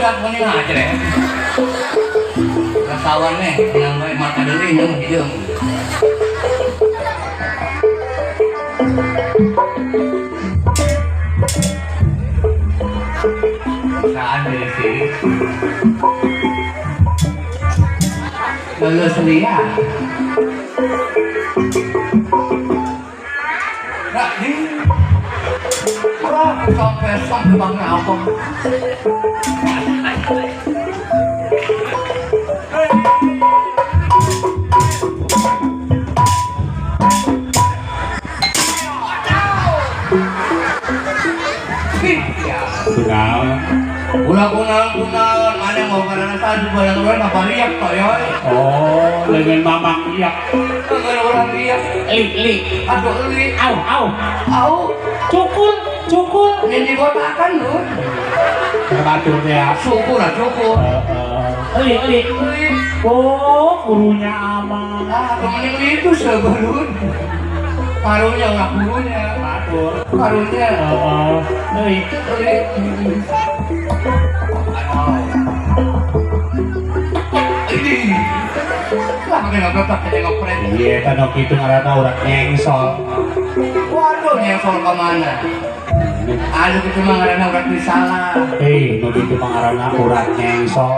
Budak mending aja deh. Rasawan nih, nang mata deui nang hideung. Saan dari sini? Lulus lia. Nah, di Wah, sampai sampai bang apa? Kunaon? Ulah kunaon kunaon, mana mau karena sadu barang orang apa riak toyoy. Oh, dengan mamang iyak. Dengan orang riak. Li li. Aduh li. Au au. Au. Cukul cukul. Ini dibotakan lu. Terbatur ya. Syukur lah syukur. Li li. Oh, gurunya aman. Ah, mending itu sebelum. Karunya ulah gurunya. Batur. Karunya. Heeh. Li. Li. Ini. Lah pakai ngobrol pakai ngopret. Iya, kan kitu ngaranna urat nyengsol. Waduh, nyengsol ke mana? Aduh, itu mah ngaranna urat disalah. Eh, nu kitu mah ngaranna urat nyengsol.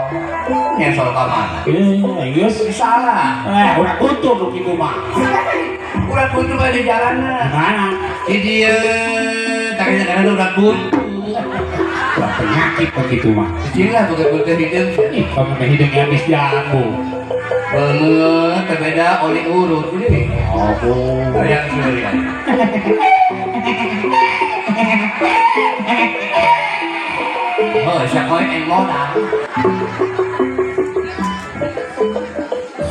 Nyengsol ke mana? Eh, geus Disalah. Eh, urat kuntur nu kitu mah. Urat buntu mah di jalanan. Mana? Di dieu, tadi ngaranna urat buntu. Urat penyakit begitu mah. Cila bukan buntu hideung. Ih, kamu mah hideung habis jambu. Banget, terbeda oli urut ini. Oh, yang sendiri. Oh, siapa yang modal?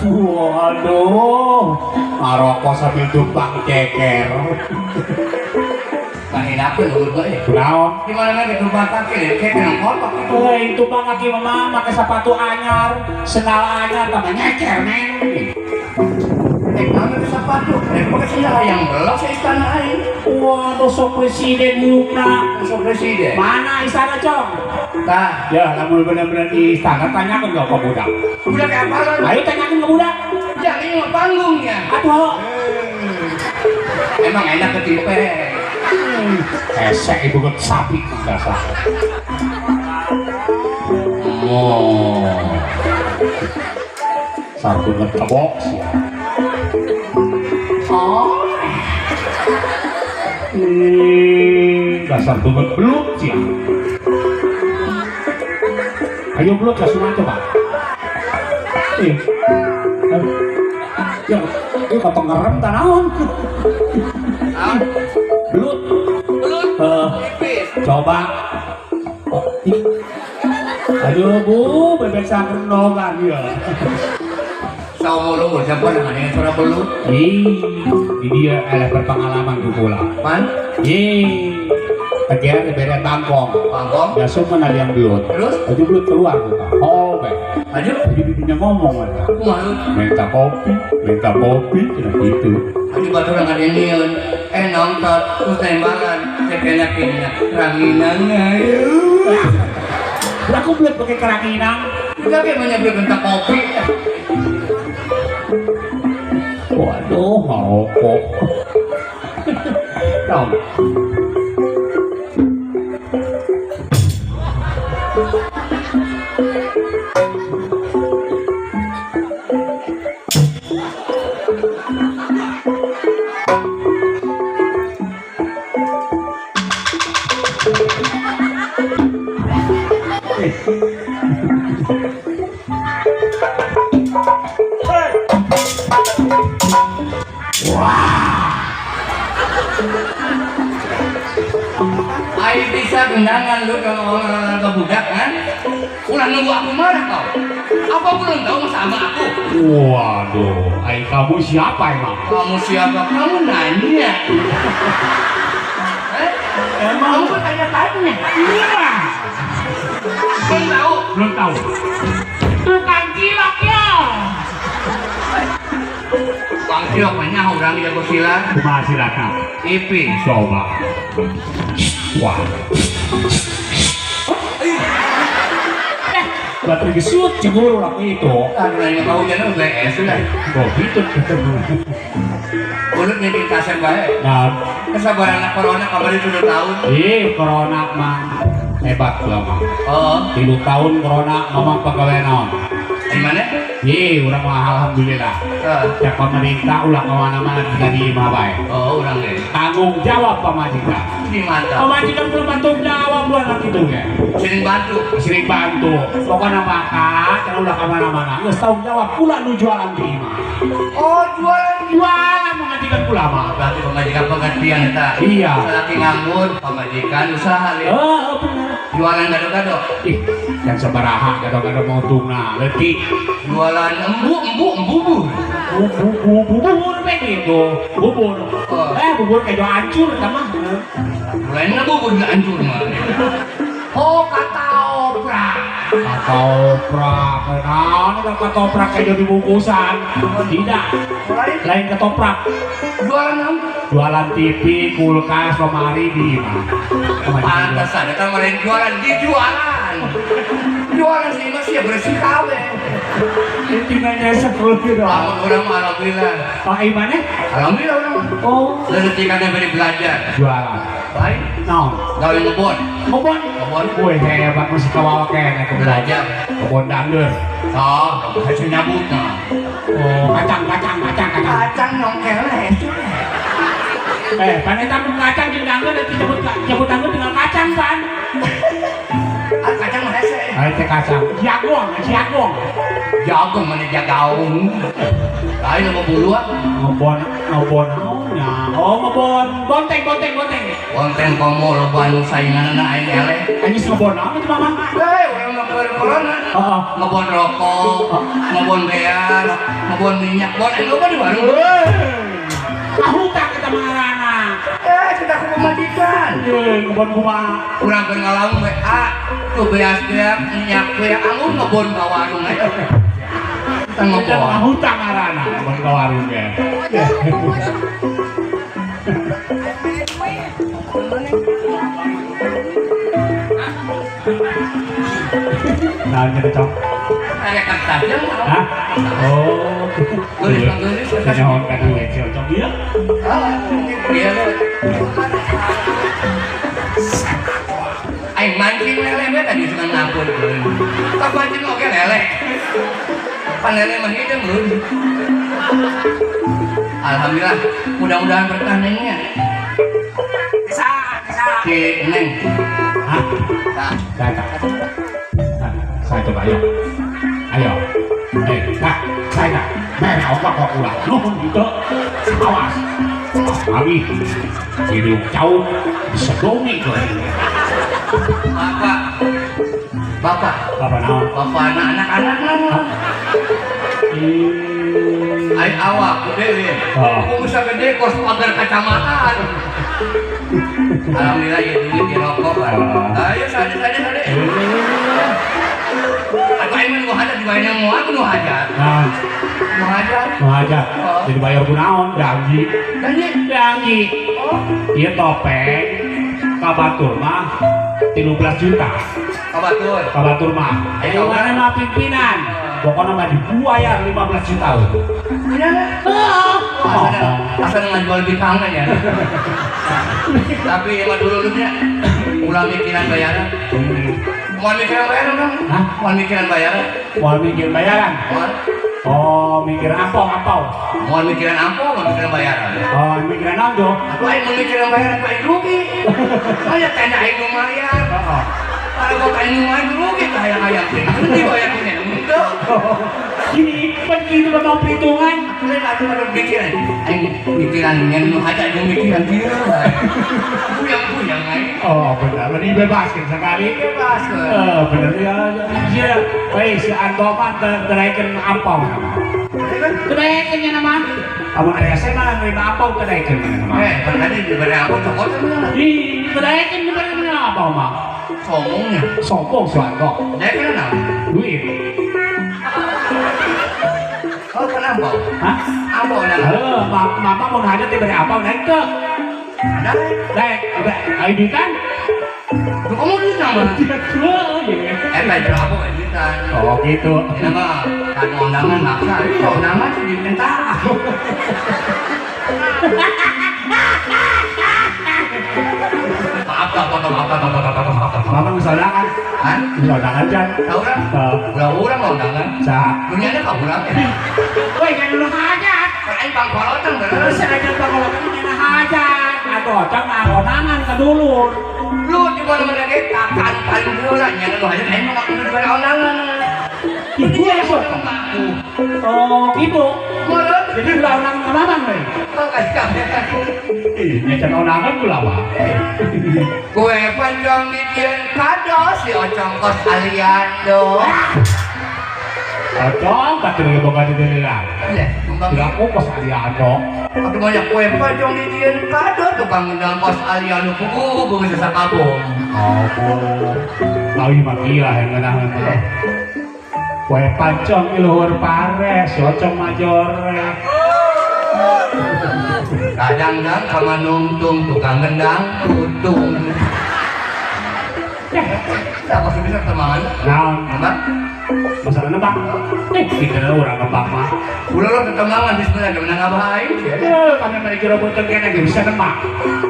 Waduh, ngarokok sambil tumpang ceker. Kahirapan urut bae. Kunaon? Di mana mana tumpang kaki deh, kayak kena kotok. Hei, tumpang kaki mama pakai sepatu anyar, sendal anyar, tambah nyeker neng. Eh, kamu ke sepatu, pakai sendal yang belok se istana aing. Waduh, sok presiden hirupna. Sok presiden. Mana istana, Cong? Tah. Ya, lamun bener-bener di istana tanyakan ke budak. Budak kayak apa lo? Ayo tanyakan ke budak. Jangan ini mah panggungnya. Aduh. Emang enak ketipe. Esek ibu gue sapi dasar. Oh. Sarung ngetebok sih. Oh. Dasar banget belum sih. Ayo belum kasih coba. Ya, ini potong ngerem tanawan. Belut. Belut. Coba. Oh, aduh bu, bebek sangkenogan ya. Saumur umur siapa dengan suara belut? Ih, ini dia eleh berpengalaman tuh pula. Man? Ih, kerjaan beda bangkong. Bangkong? Ya semua ada yang belut. Terus? Aja belut keluar buka. Oh, baik. Aja? Aja dunia ngomong aja. Minta kopi, tidak gitu. Aja batu orang ada niun, nonton, terus tembakan, sekenyakinnya, ranginang ayo. Aku belut pakai keranginang. Udah kayak banyak belut minta kopi. Waduh, ngerokok. Tom. Ayo bisa gendangan lu kalau ke budak kan? Ulah nunggu aku marah kau. Apa belum tahu sama aku? Waduh, ay kamu siapa emang? Kamu siapa? Kamu nanya. Emang kamu bertanya-tanya. Iya. Belum tahu. Belum tahu. Tukang cilok ya. Tukang cilok banyak orang jago silat. Kumaha silatna? Ipi. Coba. Wah. Batur geus sut cemburu lah gitu. Aduh, lain kahujanan bees sudah. Oh gitu. Urut nyetin kasep bae. Nah, kesabaran anak corona kamari 7 tahun. Ih, corona mah hebat lah mah. Oh, 3 tahun corona ngomong pegawai naon. Di mana? Ih, urang mah alhamdulillah. Ya pemerintah ulah ka mana-mana bisa di imah bae. Oh, urang ge. Tanggung jawab pamajikan. Di mantap. Pamajikan belum tanggung jawab ulah lagi tuh ge. Sering bantu. Sering bantu. Pokoknya maka jangan ulah ka mana-mana. Geus tanggung jawab kula nu jualan di imah. Oh, jualan. Jualan pamajikan kula mah. Berarti pamajikan pengertian eta. Iya. Salaki nganggur, pamajikan usaha lieu. Oh, bener. Jualan gado-gado. Ih, yang sabaraha gado-gado mau untungna leutik. Jualan embu embu bubur. Bubur we gitu. Bubur. Oh. Bubur kejo hancur eta mah. Lain bubur ge hancur mah. Oh, katoprak. Katoprak. Naon eta katoprak kejo dibungkusan? Tidak. Lain ketoprak. Jualan naon? Jualan TV, kulkas, lemari di imah. Pantesan eta mah lain jualan, di jualan. Jualan sih masih bersih kabeh. Intinya sepuluh gitu. Lamun urang mah alhamdulillah. Pak imane? Alhamdulillah urang. Oh, leutik kana bari belajar. Jualan. Lain? Naon? Gawe ngebon. Ngebon? Ngebon. Wih, hebat masih kawawa keneh belajar. Kebon dangdeur. Oh, hese nyabut nah. Oh, kacang kacang kacang kacang. Kacang nongkel hese. Pan eta mun kacang jeung dangdeur nanti nyebut dangdeur dengan kacang pan. Ah, kacang mah hese. Ah, teh kacang. Jagung, jagung. Jagung mana jagaung. Lain apa buluan? Ngebon, ngebon naonnya? Oh, ngebon bonteng, bonteng, bonteng. Bonteng komo loba anu sainganna aing eleh. Anjing ngebon naon itu mama? Urang mah keur corona. Heeh. Ngebon rokok, ngebon beas, ngebon minyak, bon aing loba di warung. Ah, hutang kita mangarana. Kita ku pamajikan. Ngebon kumaha? Urang keur ngalamun we, ah, tuh beas beak, minyak beak, anggur ngebon ka warung aja. Kita ngebon. Hutang ngarana, ngebon ka warung ge. Nah, jadi cok. Ada kertasnya? Hah? Oh. Gelis, gelis. Nyaho ka duit si Ocong ieu. Ah, dia. Aing mancing lele we tadi suka ngapun. Tak mancing oge lele. Pan lele mah hideung lur. Alhamdulillah, mudah-mudahan berkah nengnya. Bisa, bisa. Si Neng. Hah? Tah. Tah, tah. Saya coba ayo. Ayo. Nah, saya nak. Merah opak kok ulah. Nuhun gitu. Awas. Kami hidup jauh disedongi ke. Bapak. Bapak. Bapak naon? Bapak anak-anak naon? Aing awak gede we. Kudu sagede kos pagar kacamata. Alhamdulillah ya duit di rokok. Ayo sade sade sade. Aku aing mah nu hajat dibayar moal aku nu hajat. Nah, nu hajat. Nu hajat. Jadi bayar ku naon? Janji. Janji. Janji. Oh, ieu topeng ka batur mah 13 juta. Ka batur. Ka batur mah. Ayo mana mah pimpinan. Pokoknya mah dibayar 15 juta. Bener? Heeh. Asal ngajual bikangan ya. Tapi emang dulu-dulunya ulah mikiran bayaran. Mau mikiran bayaran dong? Hah? Mau mikiran bayaran? Mau mikiran bayaran? Mau. Oh, mikiran ampau, ampau. Mau mikiran ampau, mau mikiran bayaran. Oh, mikiran ampau. Aku aing mau mikiran bayaran, aku aing rugi. Kayak tenda aing lumayan. Heeh. Kalau kau aing lumayan rugi, hayang-hayang teh. Nanti bayarnya untuk. Ini penting itu mau perhitungan. Aku lain aku ada pikiran. Aing mikiran yang nu hajat jeung mikiran kieu. Puyeng-puyeng aing. Oh, benar. Ini bebaskan sekali. Bebas. Benar ya. Iya. Baik, si Anto mah teraikeun ampau nama. Teraikeun nya nama. Amun aya saya mah nerima ampau teraikeun nama. Kan tadi diberi ampau cokot mah. Ih, teraikeun diberi ampau mah. Sombongnya. Sombong si Anto. Daekeun naon? Duit. Oh, kenapa? Hah? Ampau nah. Heuh, mama mun hajat teh beri ampau naik teu. Naik. Naik, udah, ayo duitan. Tuh kamu duit nama. Heuh, ye. Eta jero aku editan. Oh gitu. Ini mah kan undangan maksa, ini undangan sih diminta. Maaf, maaf. Mama bisa undangan? Hah? Bisa undangan, Jan? Tahu orang? Ulah orang mau undangan. Sa. Dunyanya kau urang. Woi, kan ulah hajat. Aing pangkolotan bener. Senajan pangkolotan nyana hajat. Atuh ocang mah undangan ka dulur. Lu di mana-mana ge kakan paling heula nyana nu hajat aing mah kudu dibere undangan. Ibu ya, oh, gitu. Meureun. Jadi ulah undangan ka mamang we. Oh, kasih. Ih, nya can undangan ulah wae. Kue panjang dijieun kado si Ocong kos Aliando. Ocong batur ge boga dideulean. Leh, tumbang aku kos Aliando. Atuh banyak kue panjang dijieun kado tukang ngundang kos Aliando kuku beungeut sakabung. Oh, lawi mah kieu yang ngeunaheun mah. Kue pancong di luhur pare, si Ocong majore. Kadang-kadang kama nungtung tukang gendang tutung. Tak pasti bisa teman. Naon? Nebak? Masalah nebak? Kita orang nebak mah. Ulah lo tetemangan bismillah gimana ngabain? Kami mah jero beuteung kene ge bisa nebak.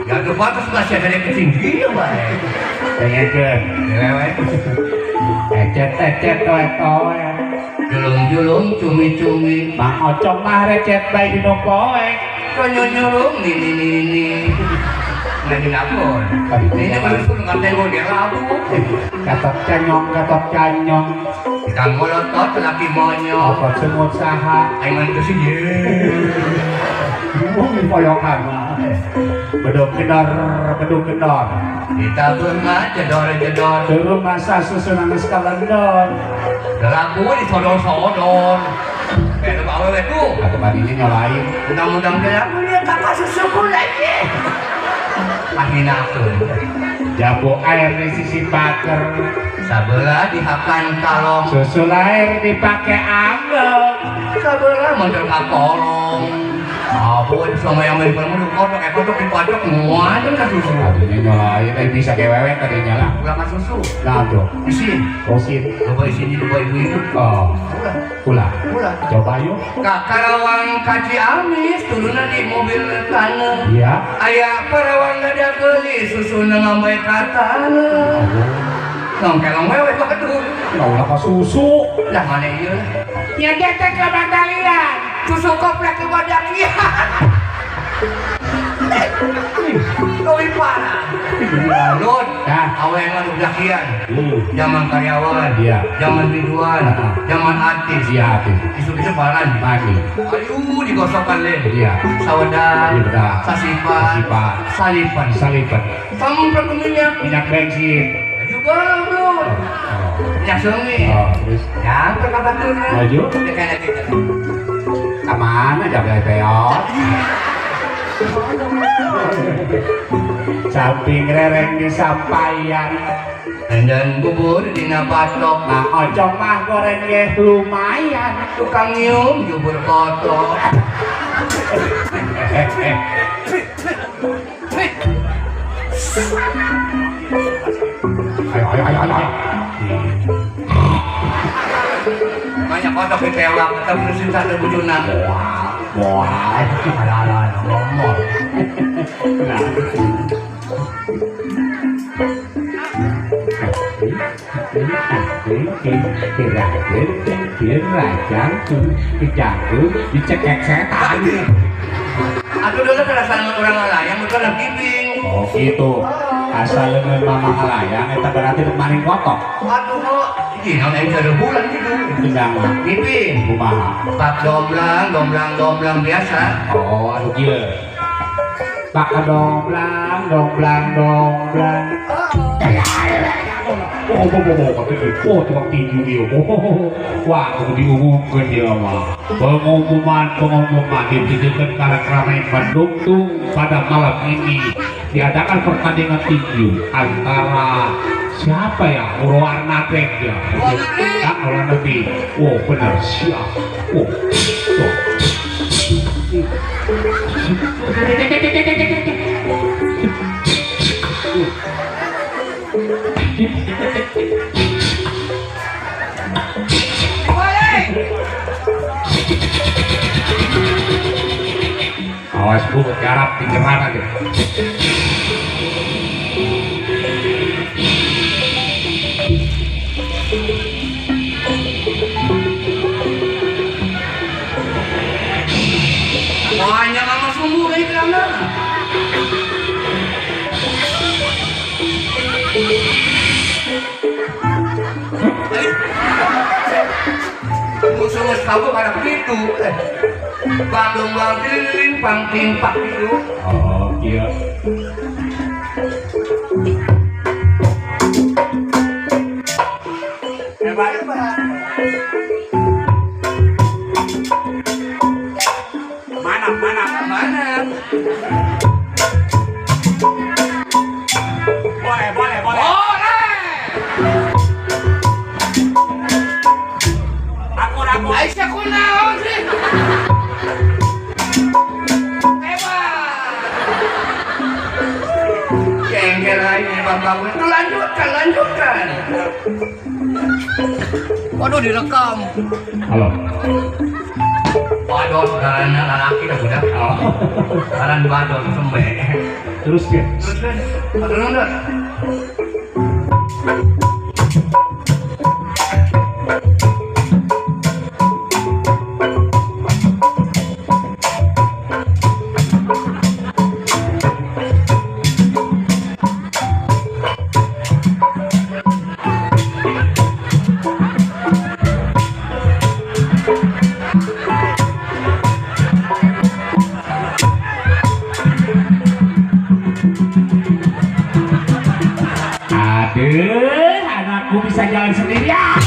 Ya tuh pantas masih ada yang kecil gitu bae. Dengekeun. Dewewe. Ecet ecet toe toe. Julung-julung cumi-cumi. Mang Ocong mah recet bae dino poek. Konyonyurung ni ni ni ni. Lagi napon. Ini baru suruh ngatain gue dia labu. Katok canyong, katok canyong. Kita ngolotot laki monyong. Apa semut saha? Aing mah itu sih ye. Bumi poyokan mah. Beduk kendor, beduk kendor. Kita bunga jedor-jedor. Turun masa susunan geus kalendor. Lagu disodor-sodor. Kayak lu awewe tuh. Atuh badinya nyolain. Undang-undang dia aku lihat kakak susuku lagi. Ahinakeun. Jambu air di sisi pager. Sabelah dihakan kalong. Susu air dipakai anggel. Sabelah model kakolong. Abon sama yang main permu kodok kodok dipadok muatan ka susu. Aduh nyolain eh bisa kewewe tadi nyala. Ulah ka susu. Nah tuh. Isin. Osin. Coba isin di coba ibu-ibu. Oh. Ulah. Ulah. Ulah. Coba yuk. Ka Karawang ka Ciamis turunan di mobil taneuh. Iya. Aya Karawang gada geulis susuna ngambai ka taneuh. Nong kelong wewe batur. Ulah ka susu. Lah mana ieu lah. Ya getek ke Batalian. Susu koplak ke Badakian. Lebih parah. Lud, awe yang dakian. Zaman karyawan, zaman biduan, zaman artis. Iya, artis. Isu-isu paran. Mandi. Aduh, digosokkan leh. Iya. Sawedan, sasipan, salipan, salipan. Sampai ke minyak. Minyak bensin. Juga, bro. Minyak seungit. Oh, terus. Yang perkabatur. Maju. Kayak gitu. Kemana jam peot? Samping rereng di sampaian. Dan bubur dina batok. Nah ocong mah goreng ge lumayan. Tukang nyium jubur kotok. Ayo ayo ayo ayo. Banyak kotok ditewak, tapi mesin satu bujuna. Wah, ala-ala ngomong. Nah. Dicekek setan. Aku dulu perasaan orang ngalayang, bukan lagi gibing. Oh gitu. Asal leungeun mama ngalayang, eta berarti maling kotok. Aduh kok, ini naon aing kada bulan gitu. Tinggal ngiping. Kumaha? Pak domblang, domblang, domblang biasa. Oh, anu kieu. Pak domblang, domblang, domblang. Oh, oh, oh, oh, tukang tinju ieu. Wah, kudu diumumkeun ieu mah. Pengumuman dititipkeun ka ramai Bandung pada malam ini. Diadakan pertandingan tinju antara siapa ya? Luar negeri ya. Luar negeri. Oh, benar siap. Oh. Oh. Boleh. Awas bu, garap di jerana gitu. Banyak sama sumbu kayak kerana. Musuh tahu pada begitu. Bandung bang tilin pang timpak itu. Oh iya. Hebat hebat. Mana mana mana. Boleh boleh boleh. Boleh. Aku aku. Aisyah kunaon sih. Hebat. Jengkel aja bapak itu lanjutkan lanjutkan. Waduh direkam. Halo. Badon karena laki dah sudah. Oh. Karan badon sembe. Terus ya. Terus kan. Terus dah. Aduh, anakku bisa jalan sendiri ya.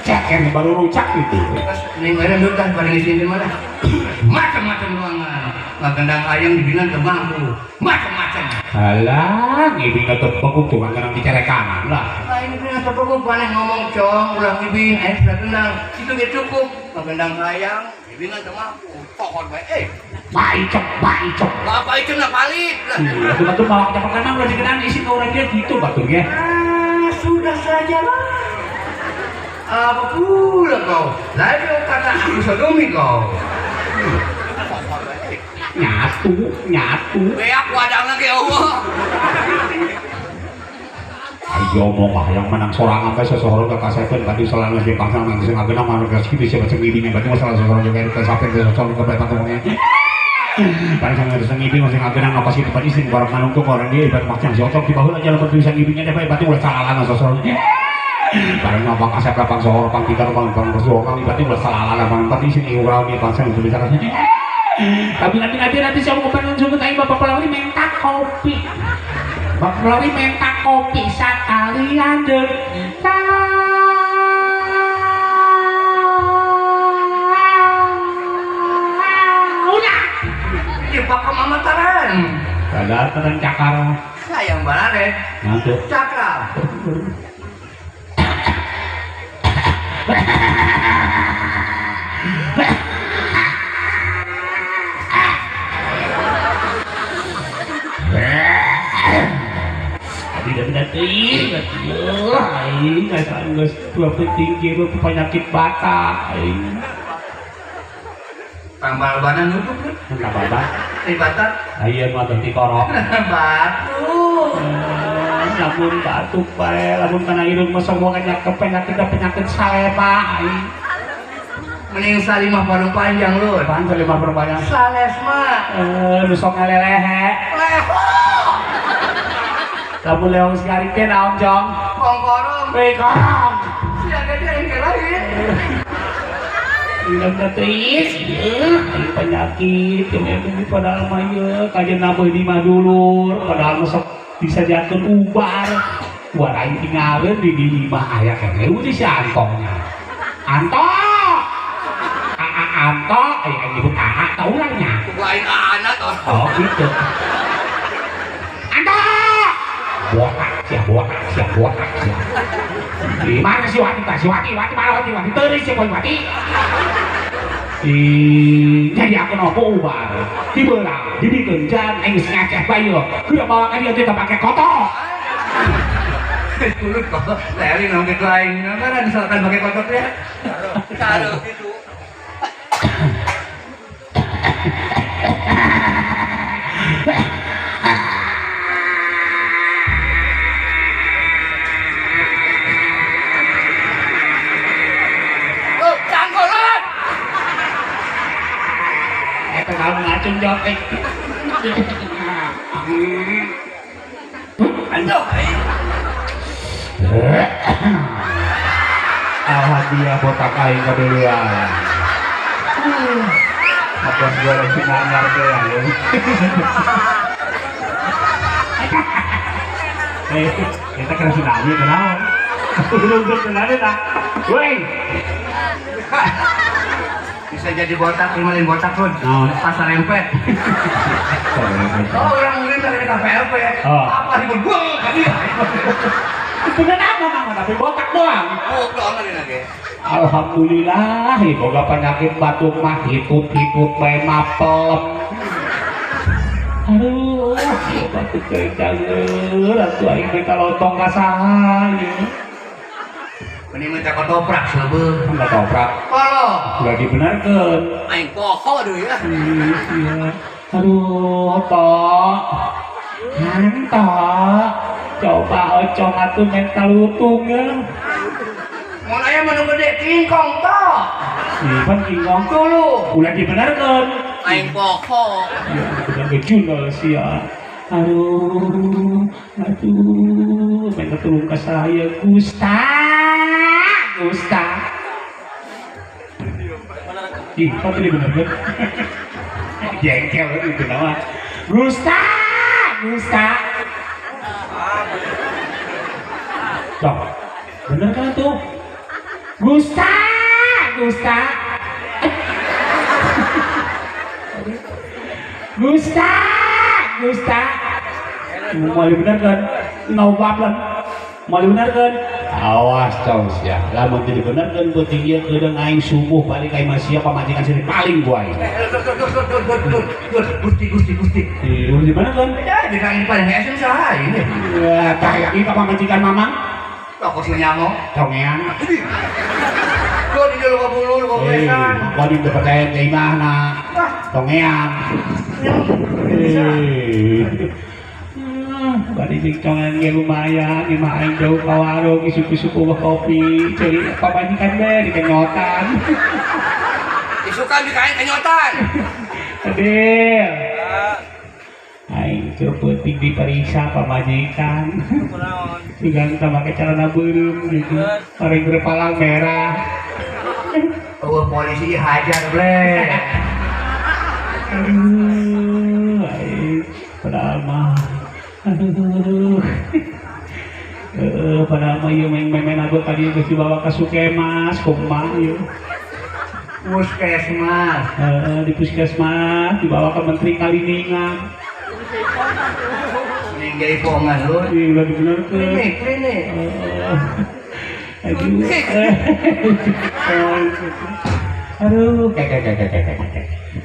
Ceker baru rucak itu. Ini mana duta pada ngisi di mana? Macam-macam ruangan. Magendang ayam dibilang ke bangku. Macam-macam. Alah, ngibing tepung tukang kenang dicerekanan lah. Nah ini bilang tepung paling ngomong cong, ulang ngibing, ayam sudah tenang. Itu gak cukup. Magendang ayam dibilang ke bangku. Pokok baik. Baik baik. Bapak itu nak palit. Iya, tuh bawa ke kanan udah dikenang isi ke orang dia gitu baturnya. Ah, sudah saja lah. Apa pula kau? Lagi kata aku sodomi kau. Nyatu, nyatu. Beak wadang lagi Allah. Ayo omong ah yang menang sorangan bae seseorang ke kasepen tadi selalu di pasang nang sing agenang manuk segitu siapa sing ngibing berarti masalah seseorang juga ke kasepen seseorang ke patungnya. Paling sangat harus ngibing masing agenang apa sih tempat isin barang manungku orang dia ibarat macam si otok di bawah aja lepas bisa ngibingnya deh berarti ulah salah seseorang. Barang ngomong kasep lapang sohor pang tiga pang pang bersuara berarti ulah salah pang tempat isin urang di pasang itu bisa kasih. Tapi nanti saya mau pengen jemput aing Bapak Pelawi minta kopi. Bapak Pelawi minta kopi sekalian deh. Udah. Jebak ke Mama Taran. Padahal terang cakar. Sayang banget. Nanti. Cakar. Tidak teuing atuh aing asa geus dua penting kieu penyakit batak aing. Pambalbanan nutup kan? Pambalban. Di batak? Aya mah teh korok. Batu. Lamun batuk bae, lamun kana irung mah sok penyakit penyakit salema aing. Mending salimah paruh panjang lur. Apaan salimah paruh panjang? Salesma. Nu sok ngalelehe. Leho. Lamun leong sekali teh naon jong? Kongkorong. Weh korong. Sia gede yang lain. Udah teuing, penyakit ini padahal mah ieu kajian nambah lima dulur, padahal mah sok disadiakeun ubar. Ubar aing tinggalkeun di lima aya keneh eueuh si Antongnya. Anto. Aa Anto, aing nyebut Aa tau urangnya. Lain Aana toh. Oh gitu. Anto. Botak sia, botak sia, botak sia. Di mana si Wati? Si Wati, Wati mana Wati? Wati teuring si Wati. Jadi aku nopo ubar. Dibeurang, dibikeun jan aing geus ngaceh bae. Kudu bawa ka dieu teh pake kotor. Kulut kok. Leli nong gitu aing. Mana disalahkan pakai kotor ya? Taruh gitu. Oh, cangkolan. Eta naon ngacung jok. Aduh. Alhamdulillah botak aing kaduluan. Apa goreng sinanyar teh ya. Eh, kita kena tsunami kenaon? Belum tsunami tak? Woi. Bisa jadi botak, lima botak pun. Pasar rempet. Oh, orang ulin dari KPLP. Apa ribut gua tadi? Bener apa mama tapi botak doang. Oh, doang lagi. Alhamdulillah, boga penyakit batuk mah hitut-hitut bae mapelem. Aduh, batuk ceuing cager atuh aing teh kalontong ka saha ieu. Mending minta ketoprak seubeuh. Ketoprak. Kalau udah dibenarkeun. Aing poho deui ya. Iya. Aduh, tok. Hantok. Coba ocong atuh mental lutung ya. Mun aya mah nu gede kingkong tok. Ih, pan kingkong dulu. Ulah dibenarkeun. Aing poho. Ya, bener gejundol sia. Aduh, aduh, minta tolong ke saya Gusta. Gusta. Ih, kok tadi bener-bener jengkel itu nama Gusta, Gusta. Cok, bener kan tuh? Gusta, Gusta. Gusta, Gusta. Mau bener kan? No problem. Mau bener kan? Awas tau sia. Lamun teu dibenerkeun peuting ieu kedeung aing subuh balik aing mah sia pamajikan sini paling gua aing. Gusti Gusti Gusti. Ih, udah dibenerkeun? Ya, di aing paling esem saha ini. Ya, tah ieu pamajikan mamang. Toko sinyango. Tongean. Gua di jero kabulur kopesan. Gua di percaya ke imahna. Tongean. Bari sing congan ge lumayan, imah aing jauh ka warung isuk-isuk eueuh kopi, ceuli pamajikan be dikenyotan. Isukan di kain kenyotan. Adil. Aing teu peuting dipariksa pamajikan. Sugan teh make celana beureum gitu. Paring berpalang merah. Eueuh polisi hajar ble. Aduh, aing padahal mah aduh. Padahal mah ieu main-main abeuh ka dieu geus dibawa ka Sukemas, kumaha ieu. Puskesmas. Di puskesmas dibawa ke Menteri Kaliningan. Mending jadi pongan lu. Ih, udah dibenerkeun. Klinik, klinik. Aduh. Aduh, kayak.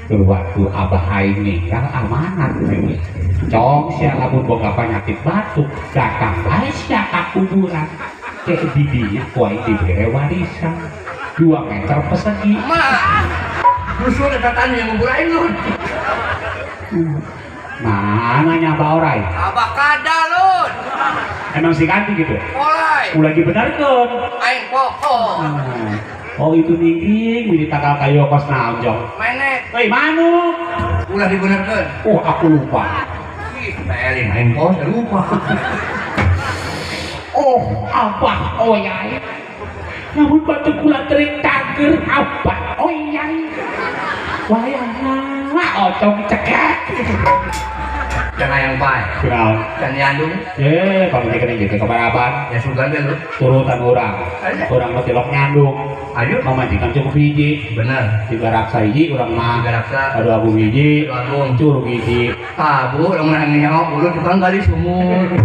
Waktu abah aing ninggal amanat ini. Cong sia lamun boga penyakit batuk, datang bae sia ka kuburan. Cek didinya ku aing dibere warisan 2 meter persegi. Mah. Dusun eta tanu yang ngubur aing lu. Mana nyaba orai? Abah kadalun. Emang si ganti gitu? Mulai. Ulah dibenarkeun. Aing poho. Oh itu ningging, widi takal kayu kos naon jong. Menek. Hei manuk. Ulah dibenarkeun. Oh aku lupa. Ih, pelin aing kos lupa. Oh abah oyai. Namun batu kula terik tager abah oyai. Wayahna ocong cekek. Jangan yang baik. Kunaon? Can nyandung. Pamajikan gitu kebaraban. Ya sugan deh lu. Turutan urang. Urang mah tilok nyandung. Ayo. Pamajikan cukup hiji. Bener. Tiga raksa hiji urang mah. Tiga raksa. Aduh agung hiji. Agung. Curug hiji. Abu urang mah nyaho ulun tukang gali sumur.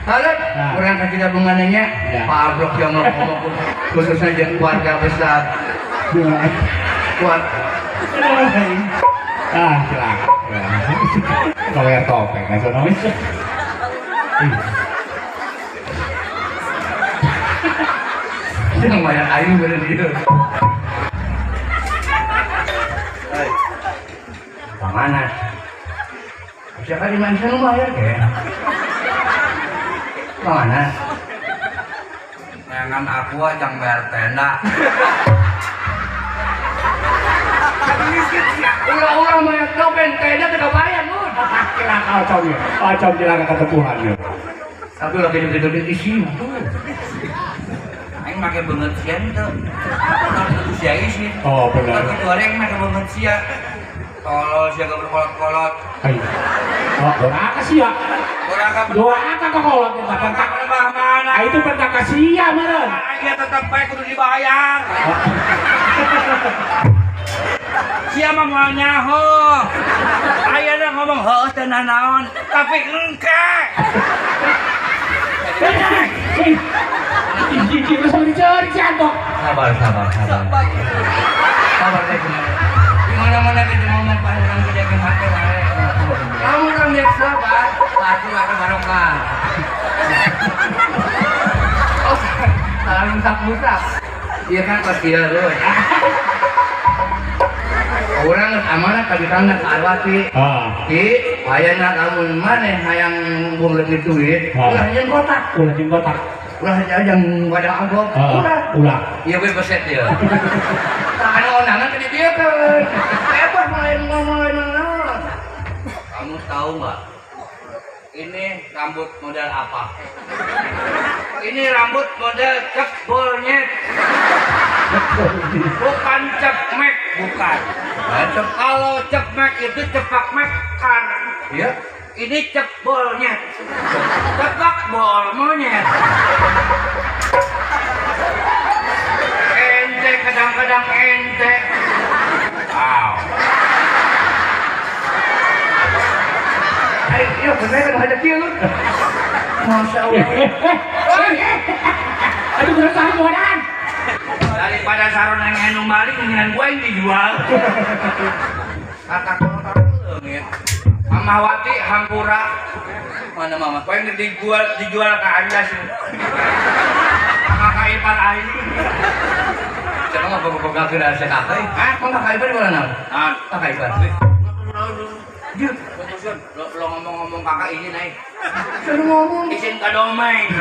Halo, Nah. urang ka tidak bungananya. Ya. Pabrok yang ngomong khususnya jeung keluarga besar. Kuat. Ah, celaka. Kalau yang topeng, nggak sono. Yang bayar aing bener dia. Hei. Mana? Siapa di mana nu bayar ke? Mana? Jangan aku aja bayar tenda. Ulah-ulah bayar topen tenda teu bayar mun. Cilaka ocong ya. Ocong cilaka ketepuhan ya. Tapi ulah gede-gede isi tuh. Aing make beungeut sia teu. Kalau sia isi. Oh benar. Kalau dua aing make beungeut sia. Tolol sia kolot-kolot. Ayo. Oh, doraka sia. Doraka. Doraka kok kolot eta pentak. Mana? Ah, itu pentak sia meureun. Aing tetep bae kudu dibayar. Sia mah moal nyaho. Ayeuna ngomong heueuh teu nanaon, tapi engke. Sabar, sabar, sabar. Sabar teh gimana? Di mana-mana kita ngomong pas orang kerja ke hati wae. Kamu orang biasa sabar, pasti akan barokah. Oh, salah musap-musap. Iya kan pasti ya lu. Orang amanah ka ditangna ka Arwati. Ki, hayangna lamun maneh hayang buang leungit duit, ulah jeung kotak. Ulah jeung kotak. Ulah jeung wadah amplop. Ulah. Ulah. Ieu we beset ieu. Tah anu undangan teh dibiekeun. Bebas lain ngomong lain naon. Kamu tahu nggak? Ini rambut model apa? Ini rambut model cek bolnyet. Bukan cepmek, bukan. Kalau cepmek itu cepak mek kan. Iya. Ini cek bolnyet. Cepak bol monyet. Ente kadang-kadang ente. Wow. Ayo, iya bener kan ada kieu lu. Masya Allah. Aduh, bener saha jualan. Daripada sarona yang balik mendingan gua yang dijual. Kata kotor leungit. Mama Wati hampura. Mana mama? Gua yang dijual ke Anjas. Kakak ipar aing. Siapa nggak boga-boga ke rasa kakak? Hah? Kok kakak ipar di mana? Nah, kakak ipar. Lo ngomong-ngomong kakak izin aing. Suruh ngomong. Izin ka domain.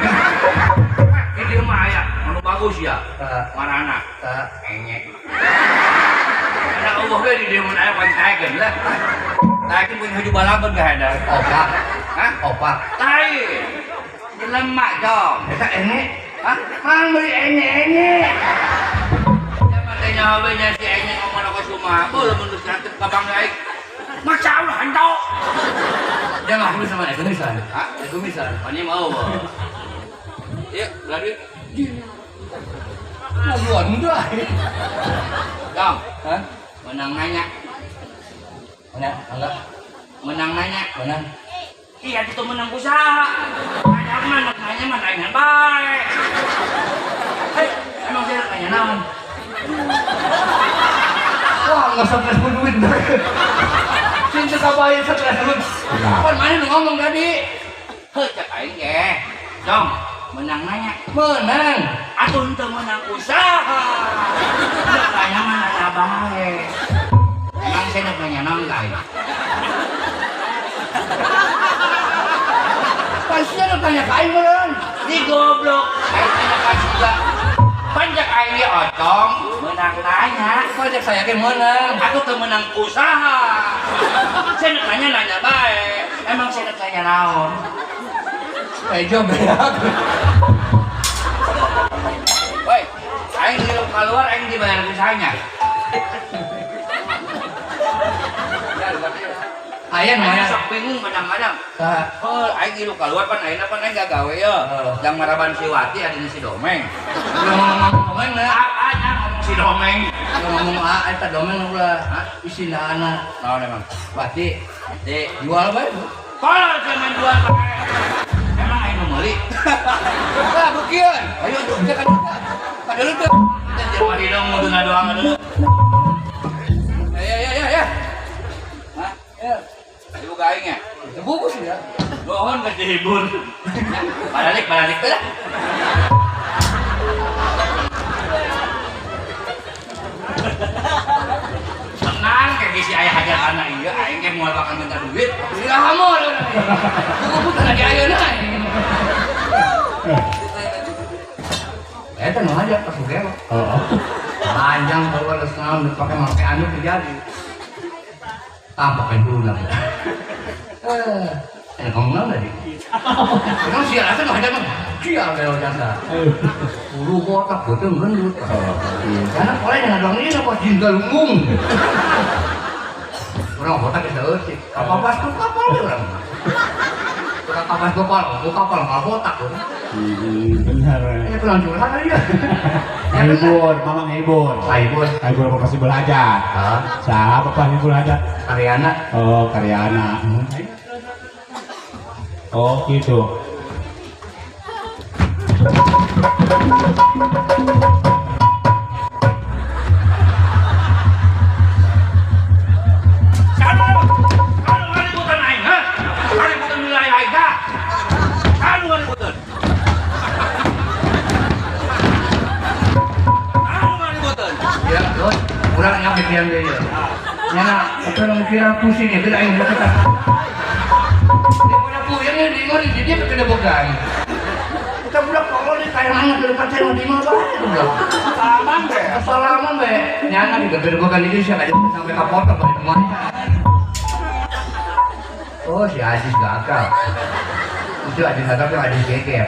Ini mah aya, anu bagus ya. Marana. Enyek. Ada eueuh ge di dieu mun aya pan taekeun lah. Taekeun punya haju balaban ge hadir. Opak. Hah? Opak. Tai. Jelema dong. Eta enyek. Hah? Mang beli enyek-enyek. Zaman teh nyawa nya si enyek ngomong ka Suma. Beuh lamun geus nantep ka Bang Aing. Masya Allah, hantau. Dia nggak perlu sama ekonomisan. Hah? Ekonomisan. Ini mau. Iya, belah duit. Mau buat muda. Dong. Hah? Menang nanya. Menang, enggak. Menang nanya. Menang. Iya, itu menang usaha. Ada mana nanya mana nanya baik. Hei, emang saya nanya naon? Wah, nggak stres pun duit. Cinta kabayan stres pun. Pan mana nu ngomong tadi? Hei, cek aing ge. Dong, menang nanya. Menang. Atuh henteu menang usaha. Nanya mah nanya bae. Emang saya nak nanya naon ka aing? Pasti nu tanya ka aing meureun. Di goblok, aing tanya ka juga. Panjak aing ge otong, menang nanya. Panjak saya ge menang. Aku teu menang usaha. Saya nak nanya nanya bae. Emang saya nak nanya naon? Ejo beak. Woi, aing hirup keluar aing dibayar usahanya. Aya nu Aing sok bingung kadang-kadang. Oh, aing hirup keluar pan ayeuna pan aing gagawe ye. Jang maraban si Wati adina si Domeng. Ngomong Domeng lah. Apanya ngomong si Domeng? Ngomong a eta Domeng ulah. Isina anak. Naon emang? Wati. Di jual bae. Kalau jangan jual bae. Emang aing nu meuli? Lah beukian. Ayo tuh kita kada teu. Jelema hidung muduna doang dulu. Ya ya ya ya. Hah? Ya. Dibuka aing nya. Dibungkus ya. Nuhun geus dihibur. Balik balik teh lah. Ya aing ge moal bakal minta duit. Ya hamor. Buku bukan lagi ayeuna. Eta nu aja pas ge mah. Heeh. Panjang keluar senang dipakai make anu terjadi. Tampak dulu lah. Kamu nggak tadi? Kamu sial aja nggak ada mah. Sial kalau jasa. Bulu kotak betul gendut. Karena oleh dengan dong ini apa jinggal umum. Orang kotak bisa eutik. Kapal pas tuh kapal deh orang. Tukang kapal kapal, bukan kapal malah kotak. Benar. Ini kurang curhat aja. Ngehibur, mama ngehibur. Ngehibur. Ngehibur apa pasti belajar. Siapa pasti belajar? Karyana. Oh, Karyana. Oh, gitu. Nyana, pusing ya, tidak ingin kita. Dia puyeng di ngori, dia kena bogan. Kita budak kalau di kayak mana ke depan saya mau di mana budak. Salaman be, salaman be. Nyana di gede bogan itu siapa aja sampai kapal ke mana. Oh si Aziz gagal. Itu Aziz gagal, itu Aziz geger.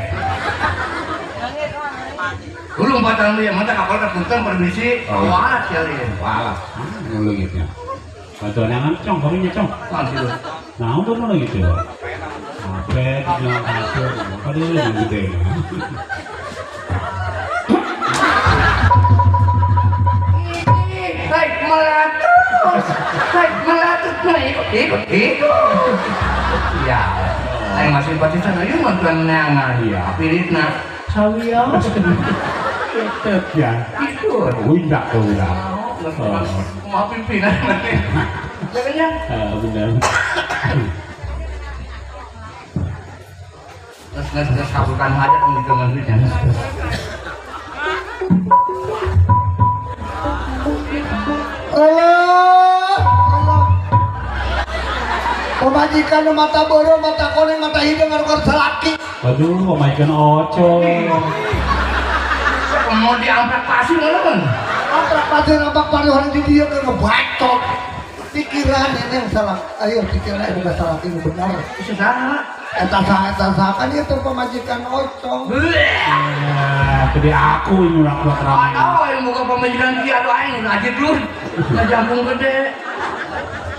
Dulu 4 tahun dia, mata kapal ke punten permisi, walat sialin. Walat, mana gitu. Bantuan yang cong, kamu cong. Nah, untuk mana gitu? Apa? Tidak hasil, apa dia gitu? Naik meletus, naik meletus, naik ikut, ikut. Ya, saya masih simpatisan, ayo bantuan nangan, ya, pilihna, sawiya, tetep ya, ikut. Windak tuh udah. Mau pimpinan jangannya benar. Terus kabulkan hajat dengan duitnya. Allah, Allah. Pemajikan mata bodoh, mata koneng, mata hidung, ngarukar salaki. Waduh, pemajikan oco. Mau diangkat pasir kan? Amplak pasir, amplak pasir orang di dia ke ngebacot. Pikiran ini yang salah. Ayo pikiran ini bukan salah, ini benar. Itu salah. Eta saha kan itu pemajikan ocong. Gede aku ini udah kuat ramai. Aduh, yang buka pemajikan dia aduh aing rajin lu. Ngajangkung gede.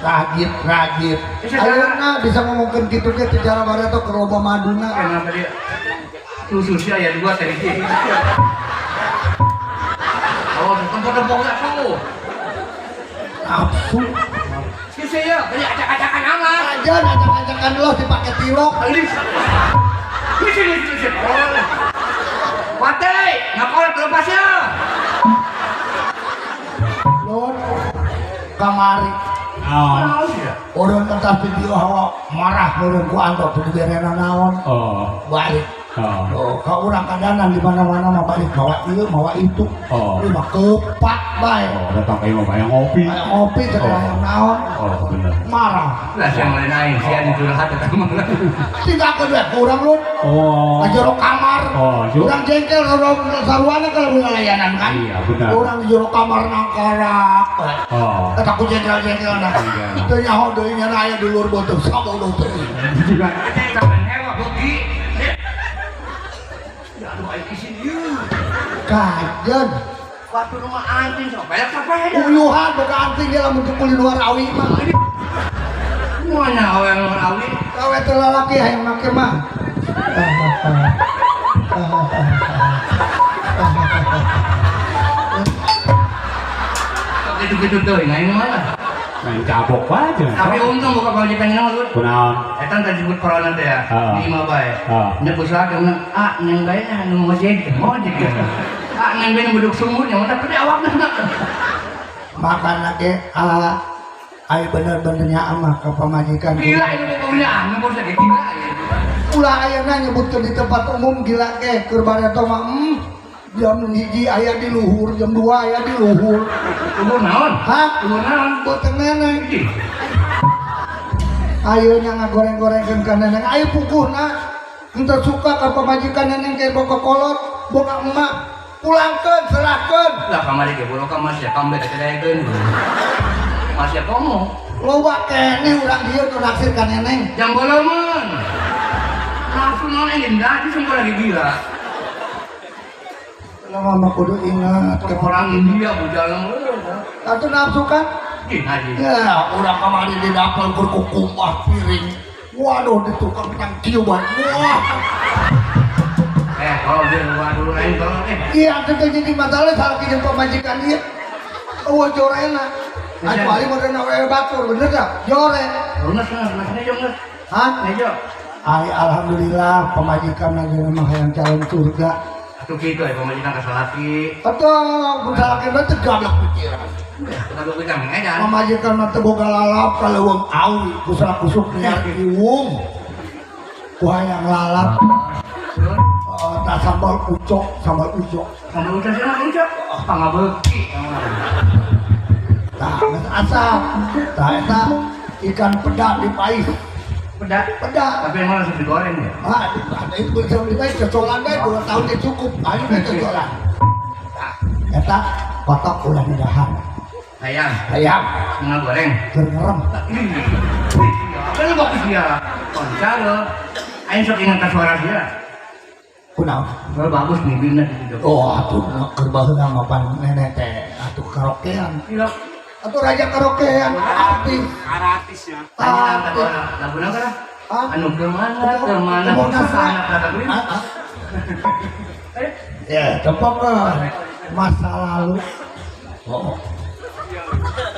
Rajin, rajin. Ayeuna bisa ngomongkeun kitu ge teu cara bareto ke loba maduna. Kenapa dia? Susu sia ya dua tadi. Oh, tempat-tempat enggak tahu. Nafsu. Si ya, banyak acak-acakan amat. Aja acak-acakan lo dipakai tilok. Di sini, di sini. Wate, ngakolek lepas ya. Lon, kamari. Naon? Orang kertas video hawa marah meureun ku antok teu diberena naon. Oh. Balik. Oh. Oh, ka urang kadanan di mana-mana mah balik mawa ieu mawa itu. Oh. Ieu mah kepat bae. Oh, datang ka imah bayang ngopi. Bayang ngopi teh hayang naon. Oh, bener. Marah. Lah siang lain aing sia dicurhat eta mah. Tinggalkeun we ku urang lun. Oh. Ka jero kamar. Oh, urang jengkel saruana kalau layanan kan. Iya, benar. Urang di jero kamar nangkarak. Oh. Eta ku jengkel-jengkelna. Teu nyaho deui nya aya dulur beuteung sabodoh teuing. Kajen waktu rumah anjing sok banyak sepeda. Uyuhan boga anjing dia lamun teu kuli luar awi mah. Mana awe luar awi? Awe teu lalaki hayang make mah. Gitu-gitu teuing aing mah. Main cabok aja. Tapi untung buka pamajikan nyawa lu. Kunaon? Eta tadi disebut corona teh ya. Di imah bae. Nya usaha keuna ah neng bae anu ngojek, ngojek. Ah neng bae nu beduk sumur nya mah tapi awakna. Makan lagi ah ai bener-benernya amah ka pamajikan. Gila itu pokoknya anu bos ge gila. Ulah ayeuna nyebutkeun di tempat umum gila ge keur bareto mah jam 1 aya di luhur, jam 2 aya di luhur. Luhur naon? Hah? Luhur naon? Beuteung neneng. Ayo nya ngagoreng-gorengkeun ka neneng. Ayo puguhna. Henteu suka ka pamajikan neneng ge boga kolot, boga emak. Pulangkeun, serahkeun. Lah kamari ge boro ka Mas ya kambe ka daekeun. Mas ya komo. Loba keneh urang dieu nu naksir ka neneng. Jang bolomeun. Langsung non ini gaji semua lagi gila. Lama mah kudu ingat ke orang India bujalan atuh nafsu kan? Ya, urang kamari di dapur berkukumbah piring. Waduh, di tukang yang kieu bae. Wah. Kalau dia luar dulu lain tolong Iya, itu jadi masalah salah kijang pamajikan dia. Oh, jorena. Atuh ari modern awewe batur, bener tak? Jore. Lunas lunas nejo geus. Hah? Nejo. Ai alhamdulillah pamajikan lagi memang hayang calon surga. Atuh kitu aya pamajikan ka salaki. Atuh, mun salaki mah teu gablek pikiran. Teu gablek pikiran. Pamajikan mah teu boga lalap ka leuweung awi, kusak-kusuk niat iwung. Ku hayang lalap. Tak sambal ucok, sambal ucok. Sambal ucok sih ucok. Pangabeuki. Tah, geus asap. Tah eta ikan pedak dipais. Pedak? Pedak. Tapi emang langsung digoreng ya? Ah, itu bisa dipais cocolan deh 2 tahun dia cukup. Ayo deh cocolan. Tah, eta kotok ulah didahar. Ayam. Ayam. Setengah goreng. Keur ngerem. Kan lu bagus ya. Konca lo. Aing sok ingat ka suara dia. Kunaon? Kalau bagus nih bina di situ. Oh, atuh keur baheula mah pan nenek teh atuh karaokean. Iya. Atuh raja karaokean artis. Artis ya. Artis. Lagu naon kana? Anu kemana kemana sana kata gue. Ya, tepok masa lalu. Oh.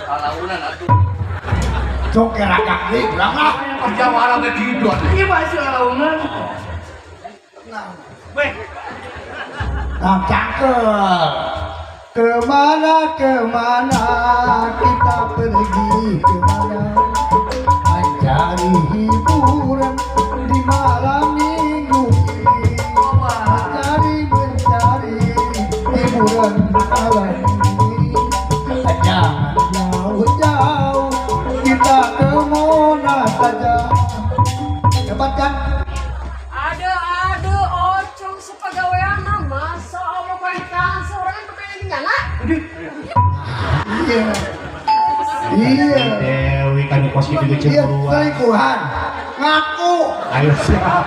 Kalaunan atuh. Cok kerakak deui urang lah. Kerja wala ge kitu. Ieu masih kalaunan. Weh. Nah, cakep. Kemana kemana kita pergi kemana mencari hiburan di malam minggu ini. Mencari mencari hiburan malam ini. Jangan jauh-jauh kita ke Monas saja. Hebat kan? Ada ocong sepagawean masa Allah kan seorang kepengen nyala. Iya. Iya. Dewi kan kos kitu ge cemburuan. Selingkuhan. Ngaku. Ayo siap.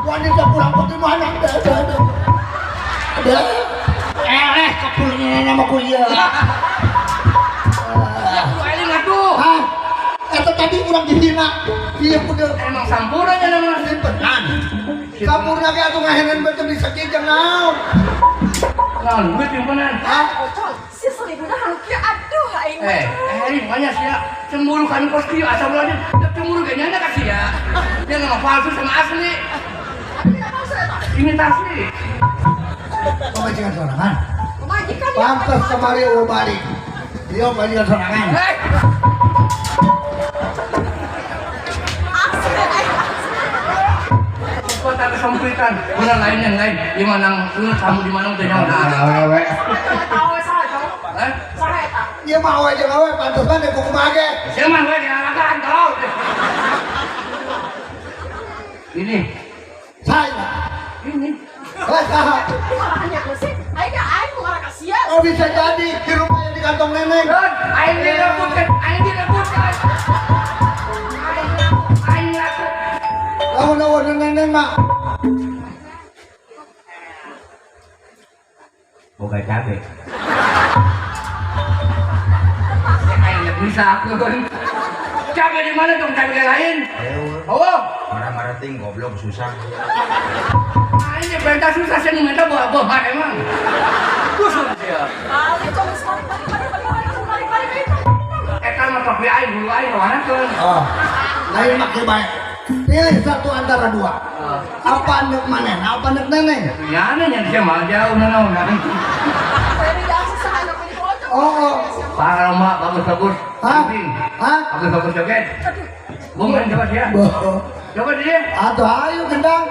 Wanita kurang bagaimana? Ada. Kepulnya nama kuliah. Hah? Eta tadi urang dihina. Iya kudu emang sampurna nya nama simpenan. Sampurna ge atuh ngahenan beuteung di sakit naon. Naon duit simpenan. Hah? Si selingkuhna hanu kieu aduh aing mah. Eh, makanya sia cemburu kan kos kieu asa ulah cemburu ge nyana ka sia. Dia nama palsu sama asli. Imitasi. Pamajikan sorangan. Pamajikan. Pantes kemari eueuh balik. Dia pamajikan sorangan. Kota kesempitan. Guna lain yang lain. Di mana lu tamu di mana teh nyawa. Awewe. Awe saha cong? Hah? Saha eta? Ieu mah awe jeung awe pantes mah ku kumaha ge. Sia mah we dialakan tolong. Ini. Saya. Ini. Malahnya sih, aing aing mau ngarah kasihan. Oh bisa jadi di rumah yang di kantong neneng. Aing direbutkan, aing direbutkan. Aing laku. Lamun lamun neneng mah. Boga cabe. Aing bisa aku. Cabe di mana dong cabe lain? Oh. Marah-marah ting goblok susah. Ini perintah susah sih minta buah-buahan emang. Kusut dia. Balik cong balik balik balik balik balik balik. Eta mah topi aing bulu aing kemana? Oh. Lain mah kieu bae. Pilih satu antara dua. Apa nek maneh, apa nek neneng? Ya nya dia mah jauh nanaon. Oh. Parah mak bagus-bagus. Hah? Hah? Bagus-bagus joget. Bung main coba dia. Coba dia. Atuh ayo gendang.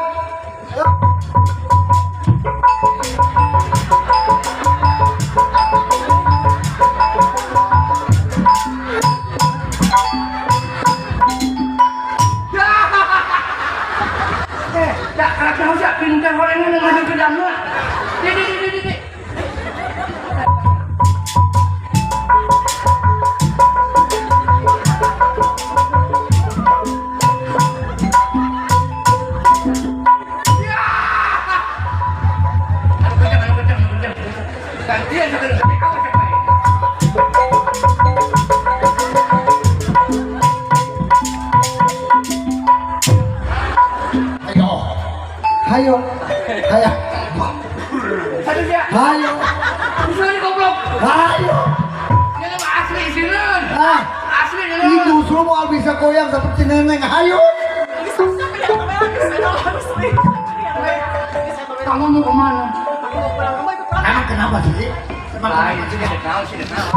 Tak kerap tahu tak pintar orang ini masuk ke dalam lah. Di. Anu kencang. Gantian sekali. Awas sekali. Hayo. Hayo. Satu dia. Hayo. Sorry goblok. Hayo. Ini mah asli sieun. Ah, asli ini sieun. justru mau bisa goyang seperti neneng. Hayo. Kamu mau kemana? Emang kenapa sih? Emang Lain kenapa sih, sih? tahu sih, tahu.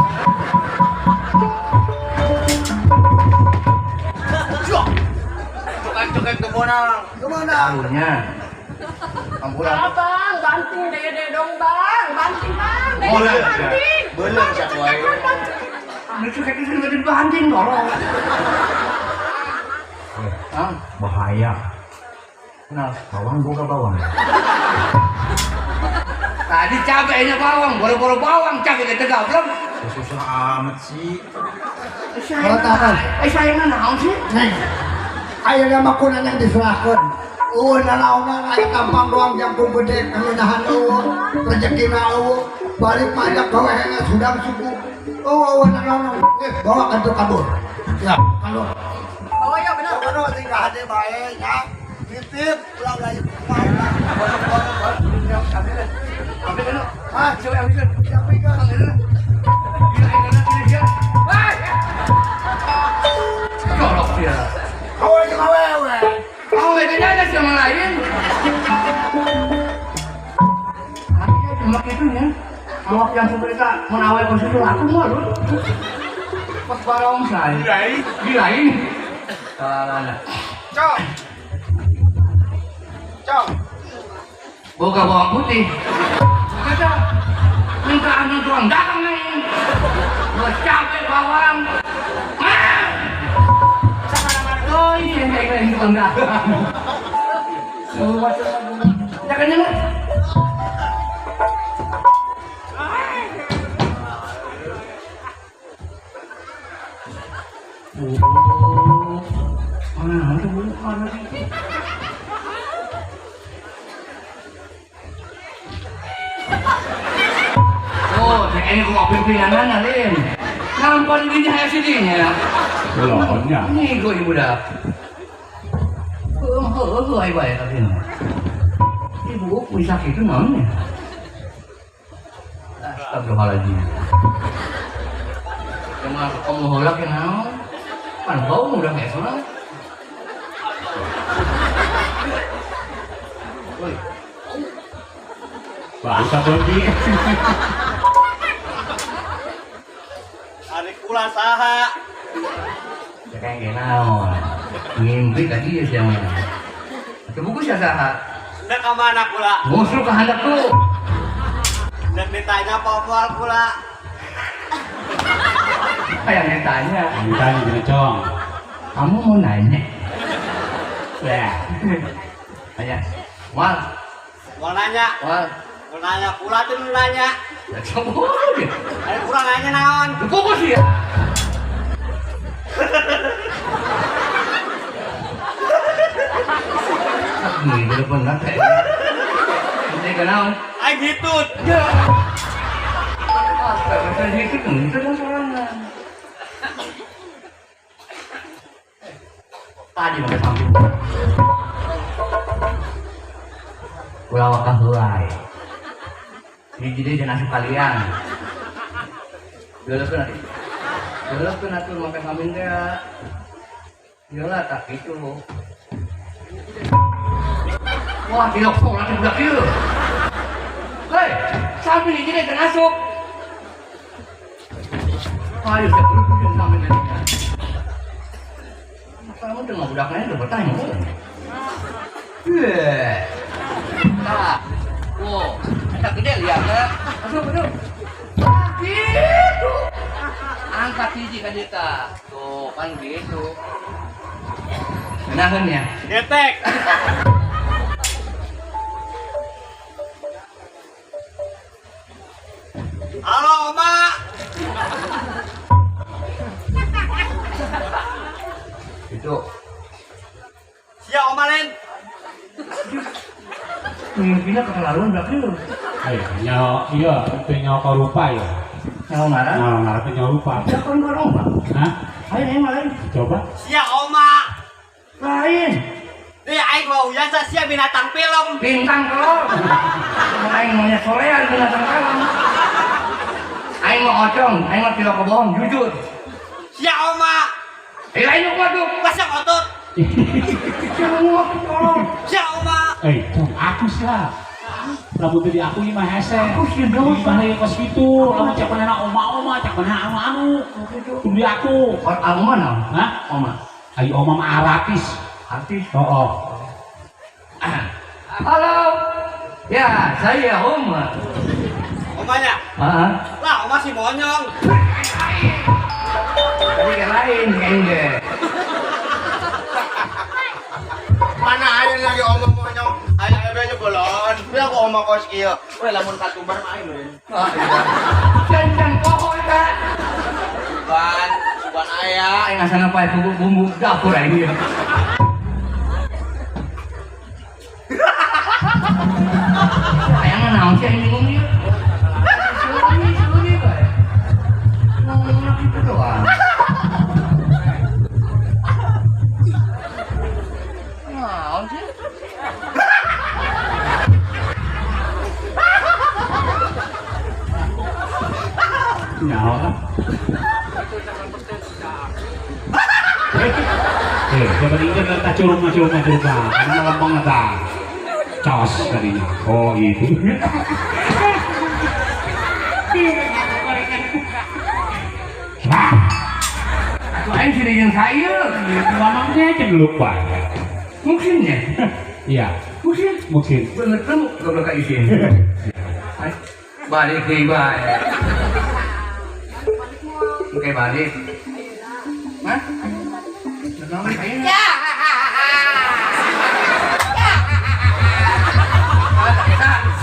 Cukai kemana? Kemana? Tahunya. Ampuran. Abang, banting deh dong bang, banting bang, deh banting. Belum siap wae. Lucu kayak gitu nggak dibanting dorong. Ah, Bahaya. kenapa? Bawang boga bawang. Tadi cabainya bawang, boro-boro bawang cabai kita gablok. Susah amat sih. Saya naon sih? Neng. Ayeuna mah kunan yang diserahkeun. Eueuh nanaonan aya tampang doang jangkung gede kanunahan eueuh, rezekina eueuh, balik pajak gaweena sudang suku. Eueuh nanaonan. Bawa ka tu kabur. Ya, kalau Bawa ya benar. Kono sing hade bae nya. Titip ulah ulah Ambil. Hah? Coba ambilkan. Ambilkan. Colok dia. Awe jeung awewe. Awe kayaknya ada sama lain. Akhirnya cuma itunya. Awak yang seberita menawai konsumen aku malu. Pas barong saya. Gila ini. Salah. Cok. Cok. Boga bawang putih. Kata minta anu tuang datang nih. Gua capek bawang. Ah! Oh iya, kayak tukang dagang. Jangan jangan. Oh, mana tuh mana sih? Oh, ini kok pimpinan Lin. Nampak dirinya ya sininya. Belonnya. Ini gue ibu dah. Heuh, ayo bae tapi. Ibu bisa kitu naon ya? Astagfirullahaladzim. Cuma kamu holak ya naon? Pan bau udah nggak sono. Woi. Bahasa Budi. Ari kula saha? Kayak gini naon. Ngimpi tadi ya siang mana. Buku siapa saha? Nek ka mana kula? Musuh ke handap tuh. Nek ditanya popoal kula. Apa yang ditanya? Ditanya gini, Cong. Kamu mau nanya? Ya. Tanya. Wal. Mau nanya. Wal. Mau nanya kula tuh nanya. Ya coba. Ayo kurang nanya naon? Buku sih ya. Nih, bener-bener kayak ini kenal. Ay gitu. Ya. Astaga, gitu itu dong sorangan. Tadi pakai samping. Ulah wakah helai. Ini jadi jangan asup kalian. Lulus nanti. Lulus tuh nanti pakai samping teh. Yolah tak gitu. Wah, dilok sholat budak ieu. Hei, samping ini jangan asup. Ayo saya berhenti sampai nanti. Kamu udah nggak budaknya udah bertanya. Iya. Nah, wow, tak gede lihat ya. Masuk, masuk. Gitu. Angkat hiji kan kita. Tuh kan gitu. Menahan ya. Getek. Halo, Oma. Itu. Sia Oma Len. Mimpinya keterlaluan berarti lu. Ayo, nyawa iya, itu nyawa kau rupa ya. Nyawa ngarang? Nyawa ngarang itu nyawa rupa. Ya kan kau Oma. Hah? Ayo yang lain. Coba. Sia Oma. Lain. Nih aing mau biasa sia binatang film. Bintang telur. Aing maunya solean binatang film. Aing mau ocong, aing mau tidak kebohong, jujur. Sia Oma. Eh lain lu waduh. Pasang otot. Sia Oma tolong. Sia Oma. Eh, dong aku sih lah. Lamun tadi aku mah hese. Aku sih dosa. Mana yang kos gitu, lamun cak mana oma-oma, cak mana anu-anu. Tunggu aku. Oma naon? Hah? Oma. Ayo oma mah artis. Artis. Oh. Halo. Ya, saya Oma. Omanya? Heeh. Lah, Oma si monyong. Tadi kayak lain kayaknya. Mana aja lagi oma monyong. Ayo ayo bolon. Bilang aku oma kos kieu. Weh, lamun katumbar mah aing meureun. Jangan poho eta. Sugan, sugan aya. Aing asana pae bumbu dapur aing ieu. Aing naon sih aing bingung ieu. Seuri bae. Ngomong kitu doang. Naon sih? Nyawa. Coba diingat letak curug curug curug. Karena lempeng letak. Cos tadinya. Oh itu. Wah. Aku aing sih yang saya. Mamangnya aja lupa. Mungkin ya. Iya. Mungkin. Mungkin. Bener kamu goblok ka isin. Balik deui bae. Oke balik. Hah? Ya.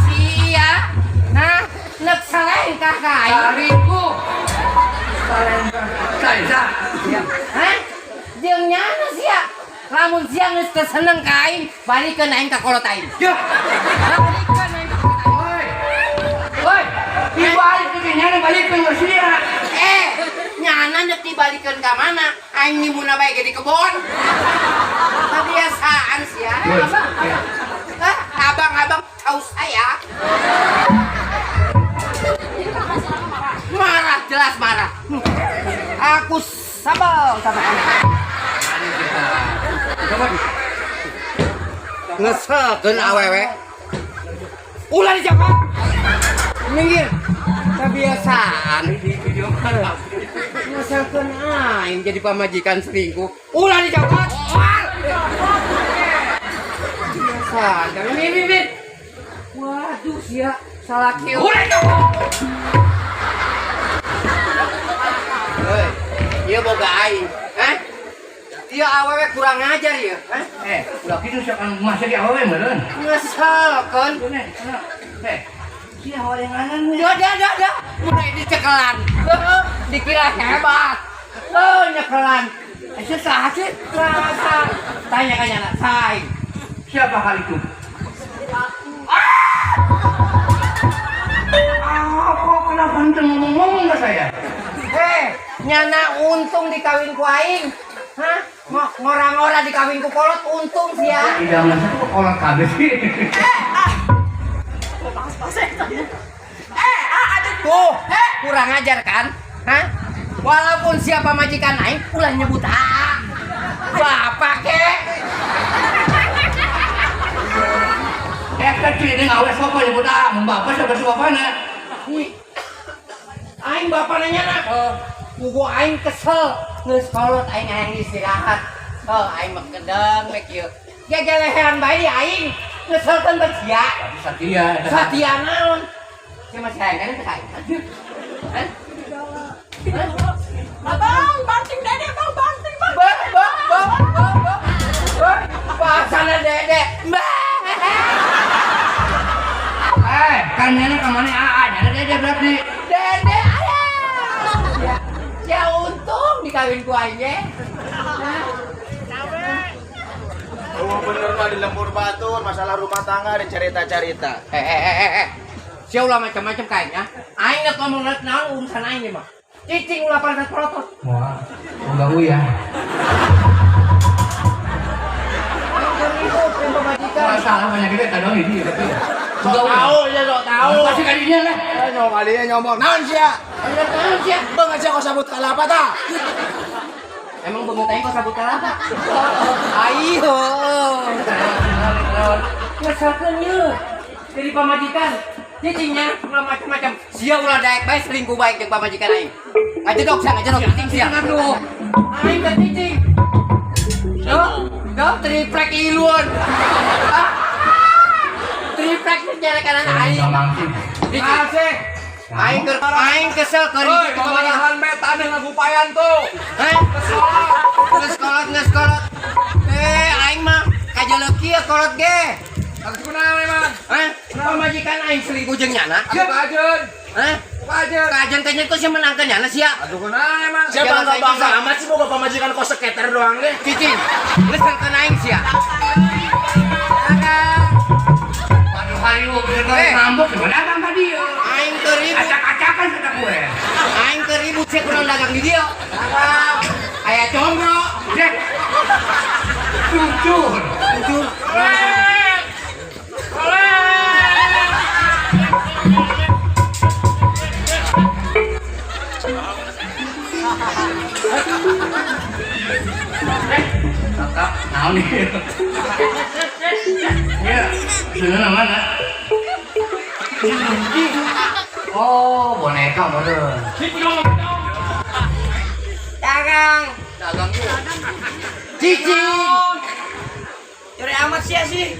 Sia. Hah? Nek salengkah ka aing? Tariku. Salengkah. Saya. Hah? Jeung nyana sia. Lamun sia geus teu seneng ka aing, balikeun aing ka kolot aing. Ya. Balikeun aing ka kolot aing. Woi. Woi, dibalik ke nyana balikeun ka sia. Nyana nyek dibalikeun ka mana? Aing nimbuna bae ge di kebon. Kebiasaan sia. Hah? Abang-abang tahu saya. Marah, jelas marah. Aku sebel sama anak. Ngeselkeun awewe. Ulah dijawab. Minggir. Kebiasaan. Ngeselkeun aing jadi pamajikan selingkuh. Ulah dijawab. Kebiasaan. Minggir. Waduh sia, salah kieu. Ulah dijawab. Hei, ieu boga aing. Hah? Ieu awewe kurang ajar ieu. Hah? Ulah kitu sia kan masa di awewe meureun. Ngeselkeun. Sia horenganan we. Dah. Mulai dicekelan. Dikira hebat. Nyekelan. Sia saha sih? Saha. Tanya ka nyana, saing. Siapa hal itu? Kok kenapa ente ngomong-ngomong ke saya? Nyana untung dikawin ku aing. Hah? Ngora-ngora dikawin ku kolot untung sia. Jangan satu kolot kabeh sih. Tuh, kurang ajar kan? Hah? Walaupun siapa majikan aing ulah nyebut A. Bapak kek. Kecil ini ngawe sopo nyebut A, mun bapak siapa sih bapakna? Wih. Aing bapakna nyana. Pugu aing kesel, geus kolot aing hayang istirahat. Oh, aing mah kedeng we kieu. Gegelehean bae aing. Ngeselkeun bae sia. Tapi satia. Satia naon? Sia masih hayang kan teh aing. Hah? Abang, banting dede, bang, banting, bang. Bah, bah, bah, bah, bah. Bah, bahasana dede. Bah. Eh, kan nenek ka mana aa, nyana dede berarti. Dede ayah. Ya, ya untung dikawin ku aing ge. Oh bener mah di lembur batur, masalah rumah tangga ada cerita-cerita. Eh. Sia ulah macam-macam kayaknya. Aing nek ngomong rek naon urusan aing mah. Cicing ulah pantas protot. Wah, enggak ya. Aing ribut jeung pamajikan. Masalah banyak gede tadi ini tapi. Sok tahu ya sok tahu. Pasti kalinya lah. Nyong kalinya nyomong. Naon sia? Bener naon sia? Banget sia kok sabut kalapa ta? Emang beungeut aing kok sabut kalapa? Ayo. Ngeselkeun ye. Jadi pamajikan. Cicingnya ulah macam-macam. Sia ulah daek bae selingkuh bae jeung pamajikan aing. Ngajedok sia, ngajedok cicing sia. Aduh. Aing teh cicing. Duh, duh triplek iluan. Triplek secara kanan aing. Asik. Aing keur aing kesel keur Oi, pamalahan be tanah ngagupayan tuh. Heh? Geus kolot, geus kolot. Eh, aing mah kajeleuh kieu kolot ge. Harus kunaon emang? Hah? Pamajikan aing selingkuh jeung nyana? Aduh kajen. Hah? Kajen. Kajen kayaknya kok sia menangkeun nyana sia. Aduh kunaon emang? Siapa Jalan bangga saya bangga juga. amat sih boga pamajikan kok seketer doang deh. Cicing, ngeselkeun aing sia. Waduh hayu bener ngambek gimana dagang tadi ya. Aing keur ribut. Acak-acakan kata gue. Aing keur ribut sia kurang dagang di dieu. Aya combro. Dek. Jujur. Jujur. Kakak, naon nih? Ya, sebenarnya mana? Oh, boneka meureun. Dagang. Dagang yuk. Cicing. Curi amat sia sih.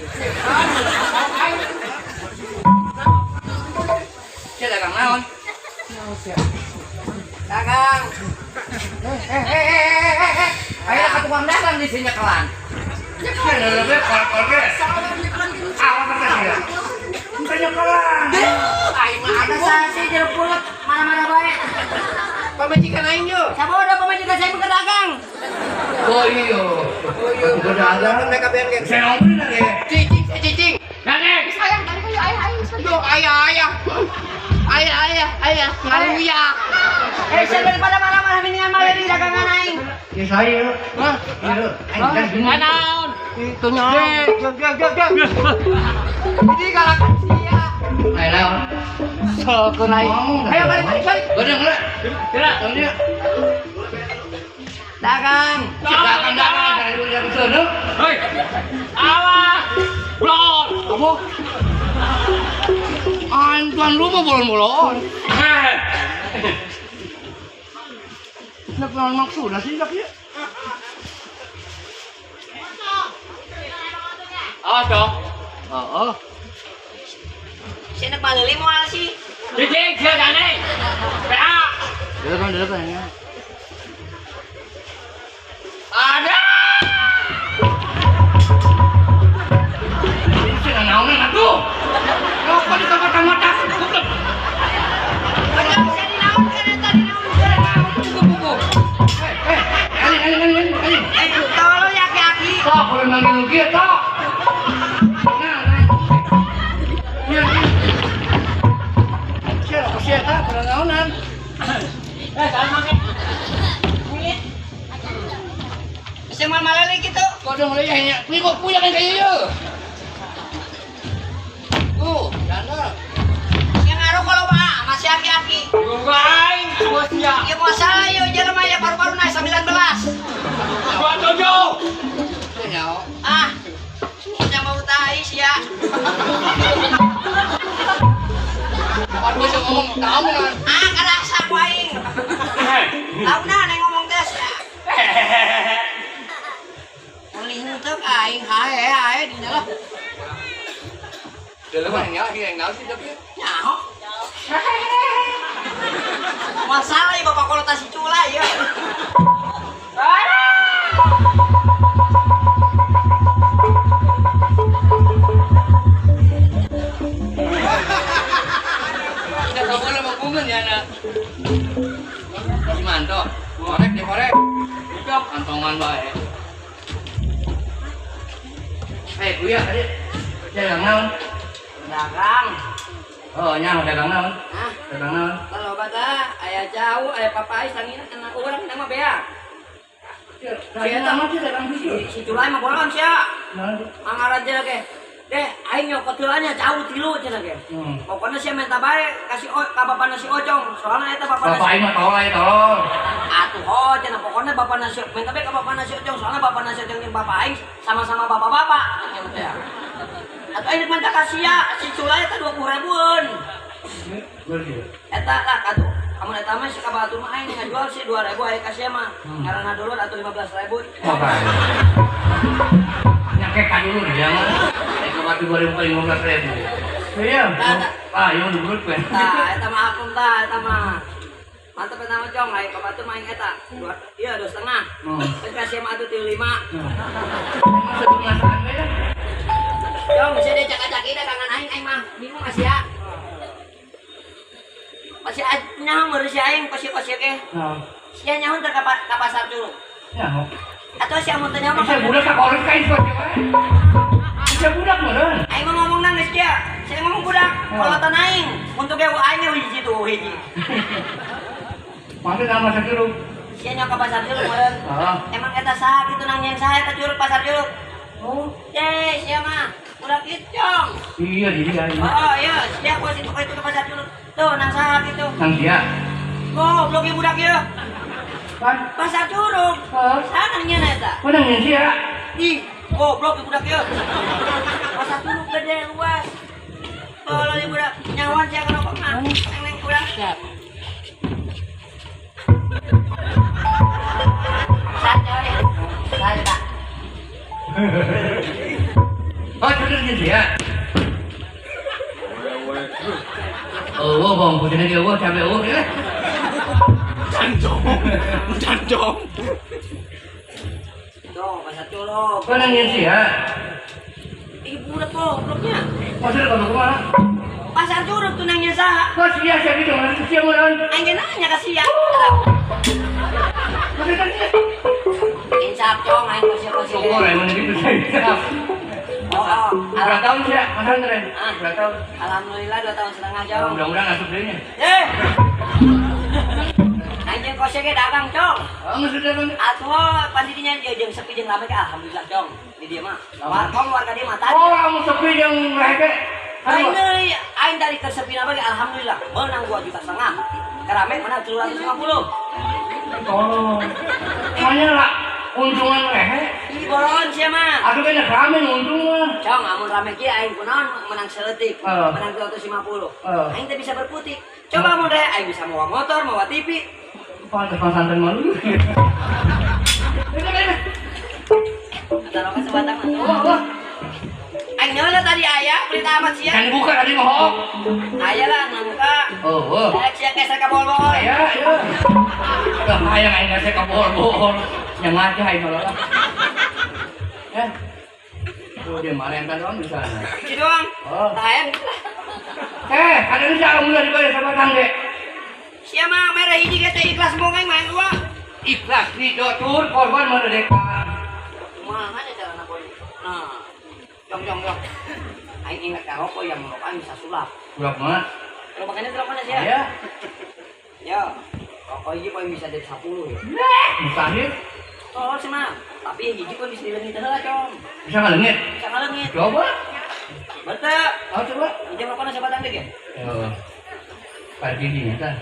Sia dagang naon? Dagang. Eh. Ayo ke tukang dagang di sini kelan. Nyekelan lebih kol-kol ge. Awas kata dia. Entah nyekelan. Aing mah Ada aduh. sih jeruk pulut, marah-marah bae. Pamajikan aing yuk. Siapa udah pamajikan saya bukan dagang. Oh iya. Oh iya. Udah dagang. Mereka biar ge. Saya ngobrol lagi. Cicing, cicing. Sayang, tadi kok ayah ayah. Duh, ayah, ayah. Ayah, ayah, ayah. Ngaluya. Eh, saya daripada marah-marah mendingan malah di dagangan aing. Ya saya. Hah? Iya. Aing kan gini. Naon? Itu nya. Gek. Jadi galakan sia. Ayo naon? Sokeun aing. Ayo balik, balik, balik. Godeng lah. Tidak. Tong dia. Dagang. Dagang dagang dari udah ke sana. Hei. Awas. Blon. Apa? Aing tuan rumah bolon-bolon. Heh. Nak naon maksudna sih dak ieu? Awas dong. Heeh. Si anak baleli moal sih. Cicing sia dane. PA. Delekan ya. Ada. Sih naonan atuh. Rokok di kata-mata. Goblok. Ada bisa dinaunkeun eta dinaunkeun. Buku-buku. Eh, aling aling aling aling. Eh, tolong ya aki-aki. Tok, kalau manggil lu kieu tok. Nah, nah. Nah. Sia rokok sia tah, kurang naonan. Eh, salah make. Bisa moal maleli gitu. Kok dong mulai hanya kok punya kan kayak ieu. Tuh, dandal. Yang ngaruh kalau mah masih aki-aki. Gua aing, gua sia. Ya mau salah yo jelema ya paru-paru naik 19. Gua tujuh. Teu nyaho. Ah. Punya mau tai sia. Aduh, saya ngomong tahu kan. Ah, karasa ku aing. Heh. Launa neng ngomong teh sia. Meuli henteu aing hae hae dinya lah. Dalam mah nyawa yang naon sih tapi. Nyaho. Masalah ya bapak kalau tas cula ya. Kita kamu sama bungan ya nak. Si manto, korek di korek. Buka kantongan bae. Buya tadi. Dagang naon? Dagang. Oh, nyaho dagang naon? Hah? Dagang naon? Kalau bata aya jauh, aya papai sangina kena urang nama bea. Saya nama sih dagang situ. Si Culai mah bolon sia. Naon? Mangaraja ge. Deh, aing nyokot heula jauh tilu cenah ge. Pokoknya sia minta bae kasih ka bapana si Ocong. Soalna eta bapana Bapak aing mah tolol aya tolol. Atuh ho cenah pokoknya bapana si minta bae ka bapana si Ocong. Soalna bapana si Ocong jeung bapak aing sama-sama bapak-bapak cenah teh. Atuh aing minta ka sia si Culai eta 20 ribuan. Eta lah katuh. Amun eta mah si ka batur mah aing ngajual si 2.000 aya ka sia mah. Ngaranna dulur atuh 15.000. Oh, nyakek ka dulur ya mah. Aing 2.000 kali 15.000. Iya. Ah, ieu dulur we. Tah, eta mah akum tah, eta mah. Mantep eta mah cong, aing ka batur mah aing eta. 2, iya 2,5. Terus ka sia mah atuh 35. Masa masakan we lah. Cong, bisa diacak-acaki dagangan aing aing mah bingung ka sia. Pasti nyaho meureun si aing pasti-pasti ge. Heeh. Sia nyaho teh ka pasar curug. Nyaho. Atau sia mun teu nyaho mah Bisa budak ka korek ka ieu wae. Bisa budak meureun. Aing mah ngomongna geus kieu. Sia ngomong budak, kolotan aing. Untuk ge aing ge hiji tuh hiji. Masa ka pasar curug? Sia nyaho ka pasar curug meureun. Heeh. Emang eta saha kitu nang nyen saha eta curug pasar curug? Oh, Ye, sia mah budak ieu cong. Iya, jadi aing. Oh, iya, sia gua situ ka pasar curug. Tuh, nang saha kitu. Nang sia. Goblok ieu budak ieu. Pan pasar curug. Heeh. Saha nang nyen eta? Kok nang nyen sia? Ih, goblok ieu budak ieu. Pasar curug gede luas. Tolol ieu budak, nyawan sia kana rokok mah. Neng budak. Siap. Saha coy. Saha eta? Oh, bener nyen sia. Oh, bang, putihnya dia, wah, cabai, wah, ya. Cancong, cancong. Tuh, pasar curug. Kau nangin sih ya? Ih, budak gobloknya. Pasar kamu kemana? Pasar curug tuh nangnya saha. Kau sia sia gitu, mana sia mau Aing nanya ka sia. Insaf cong, aing kosio-kosio. Syukur emang gitu saya. Insaf. Oh, berapa tahun sih ya, Mas Andre? Berapa tahun? Alhamdulillah 2 tahun setengah jauh. Mudah-mudahan asup deh. Anjing kosnya ge dagang cong. Oh, nggak sudah dagang. Atuh pandidinya dia jeung sepi jeung rame ge alhamdulillah cong. Di dia mah. Warkom warga dia mah tadi. Oh, kamu sepi jeung rame. Aing deui, aing dari kesepina bagi alhamdulillah menang 2,5 juta. Kerame menang 350. Oh. Makanya lah untungan rehe. Ih, boron sia mah. Aduh kayaknya rame untung mah. Cong, amun rame kieu aing kunaon menang seletik, menang 250. Aing teh bisa berputik. Coba amun rehe aing bisa mawa motor, mawa TV. Pantes santan malu. Antara rokok sebatang mah. Oh, oh. Aing nyeula tadi aya berita amat sia. Kan dibuka tadi mah hook. Aya lah ngabuka. Oh, oh. Daek sia keser ka bol-bol. Aya, ya. Lah hayang aing keser ka bol-bol. Yang aja aing mah lah. Eh. Oh, dia marentan doang di sana. Hiji doang. Oh. Tah hayang gitu lah. Eh, ada nu alhamdulillah dibayar sabatang ge. Sia mah mere hiji ge teh ikhlas mong aing main dua. Ikhlas ridho tur korban merdeka. Kumaha nya carana boy? Nah. Jong jong jong. Aing ingat ka rokok yang rokok aing bisa sulap. Sulap mah? Rokok ini rokoknya sia. Iya. Ya. Rokok hiji poin bisa jadi 10 ya. Mustahil. Tolol sih mah. Tapi hiji poin bisa dileungit heula, Cong. Bisa ngaleungit? Bisa ngaleungit. Coba. Betul. Oh, coba. Hiji rokokna sabatang deui ge. Yo. Pagi ini ya,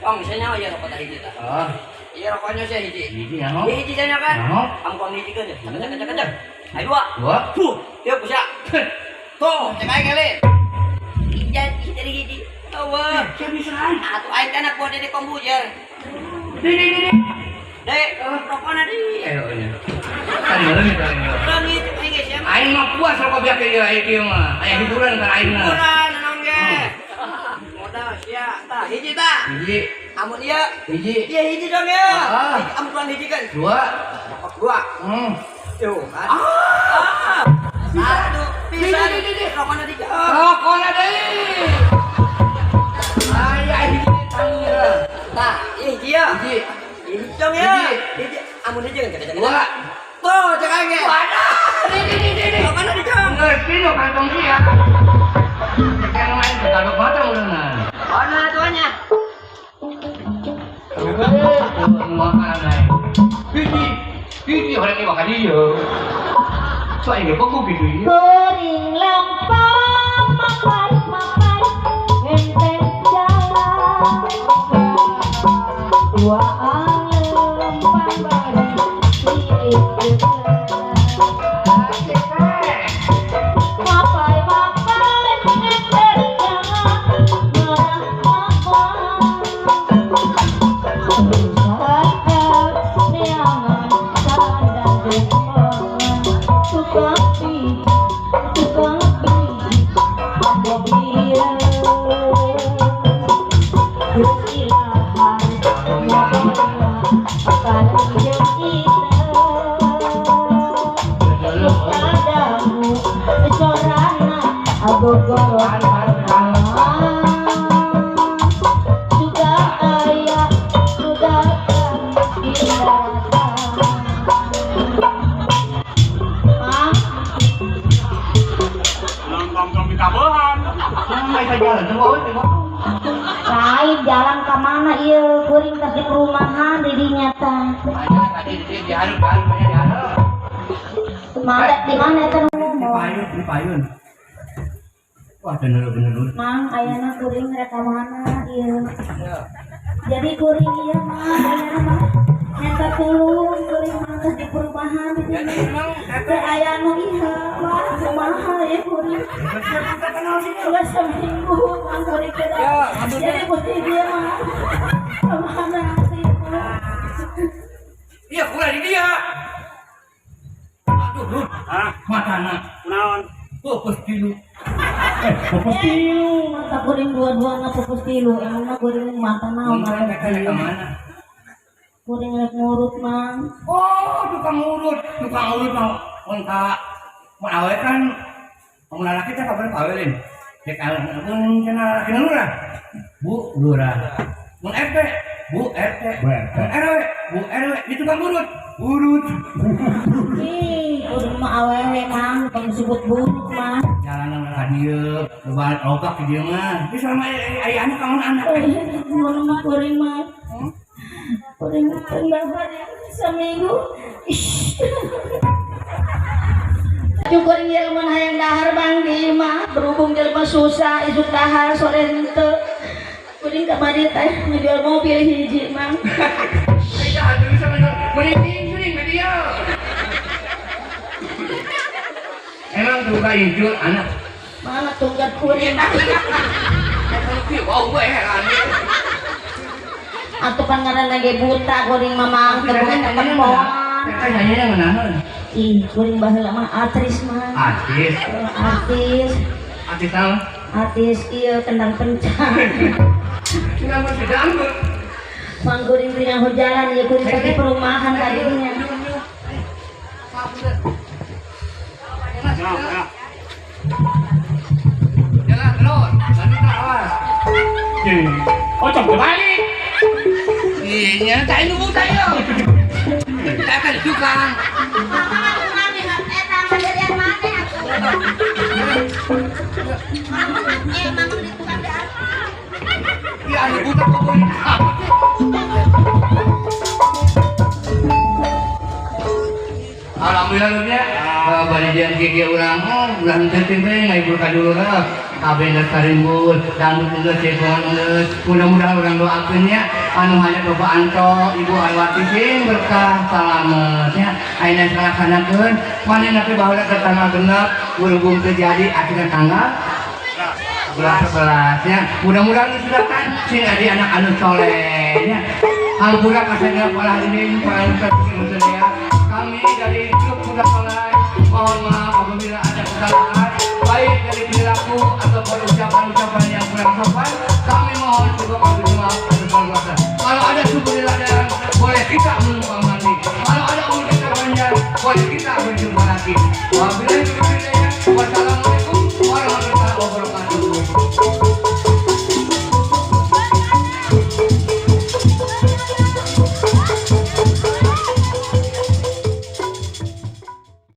Cong, bisa nyawa ya rokok tadi kita. Oh. Iya rokoknya sih hiji. Hiji ya, no? Iya hiji nya kan? No. Kamu kong hiji kan ya? Kenceng kenceng kenceng. Ayo dua. Dua. Tuh, tiup bisa. Tuh, cek aing kali. Iya, Jadi hiji. Eueuh. Siap diserahan. Atuh aing teh anak buah Dede Kombujer. Dede. Dek, rokona di. Ayo nya. Tadi leungit aing. Leungit aing geus ya. Aing mah puas rokok biak ieu aya kieu mah. Aya hiburan kan aing mah. Hiburan naon ge. Modal sia tah hiji tah. Hiji. Amun ieu hiji. Ieu hiji dong ya. Amun tuan hiji kan. Dua. Dua. Tuh kan. Ah. Satu pisan. Rokona di. Rokona deui. Aya hiji tangga. Tah, ieu hiji ya. Hiji. Hiji dong ya. Hiji. Amun hiji kan kada. Dua. Tuh, cek aing ge. Waduh. Di. Rokona di jong. Ngerti nu kantong sia. Yang lain bertaduk mata uleungan. Mana tuannya? Makan aing. Hiji. Hiji orang ini makan dia. So ini beku gitu ya. Kuring lempang mapai mapai enteng jalan. Dua lempang bareng mapai mapai enteng jalan merah mapai. Lain jalan ke mana iya kuring tas di perumahan didinya tah. Mana di mana eta Di payun, di payun. Wah, bener-bener. Mang, ayana kuring rek ka mana ieu? Jadi kuring ieu mah ayana mah minta tulung kuring mah tas di perumahan didinya. Teh aya nu ieu mah kumaha ieu kuring. Udah seminggu mang kuring teh. Jadi putih dia mah kemana sih? Iya, kurang di dia. Aduh, Lur. Hah? Matana. Naon? Pupus tilu. Pupus tilu. Mata kuring dua-duana pupus tilu. Emangna kuring mata naon? Mereka ke mana? Kuring rek ngurut, Mang. Oh, tukang urut. Tukang urut mah mun ka mun awe kan mun lalaki teh kabar kawin. Cek mun cenah lalaki lurah. Bu lurah. Mun RT, Bu RT. Bu RT. Mun RW, Bu RW. Di tukang urut. Urut. Ih, kuring mah awewe, Mang. Tong disebut buruk, Mang. Jalanan ka dieu, lebaran lobak di dieu mah. Geus selama aya anak kamu anak. Kuring mah kuring mah. Kuring tengah hari seminggu. Cukur jelema hayang dahar bang di imah, berhubung jelema susah isuk dahar sore henteu. Kuring kamari teh ngejual mobil hiji, Mang. Aya atuh bisa mending sering ka dieu. Emang tukang injul anak. Mana tunggat kuring. Wow, gue heran. Atuh pan ngaranna ge buta kuring mah Mang, teu boga telepon. Teh nyanyi ngeunaheun. Ih, kuring baheula mah artis mah. Artis. Artis. Artis naon? Artis ieu kendang pencang. Kenapa si dangdut? Mang kuring teh nyaho jalan ieu kuring teh di perumahan tadinya. Jalan terus, lanjut awas. Oh, coba balik. Iya, tak ini buta yo. Tak akan tukang. Iya, anu buta kok boleh. Alhamdulillah lurnya, bari jam gigi urang, ulah henteu teh ngahibur ka dulur kabeh geus karimbul, dangdut geus cekongan geus. Mudah-mudahan urang doakeun nya anu hanya Bapak Anto, Ibu Alwati sing berkah salamet nya. Ayeuna salaksanakeun manehna teh baheula ke tanggal genep berhubung teu jadi akhirna tanggal Kelas 11 ya. Mudah-mudahan sudah kan sing adi anak anu soleh ya. Hampura kasih pola ini para ya. Kami dari grup Kuda Soleh mohon maaf apabila ada kesalahan baik dari perilaku ataupun ucapan-ucapan yang kurang sopan. Kami mohon untuk maaf.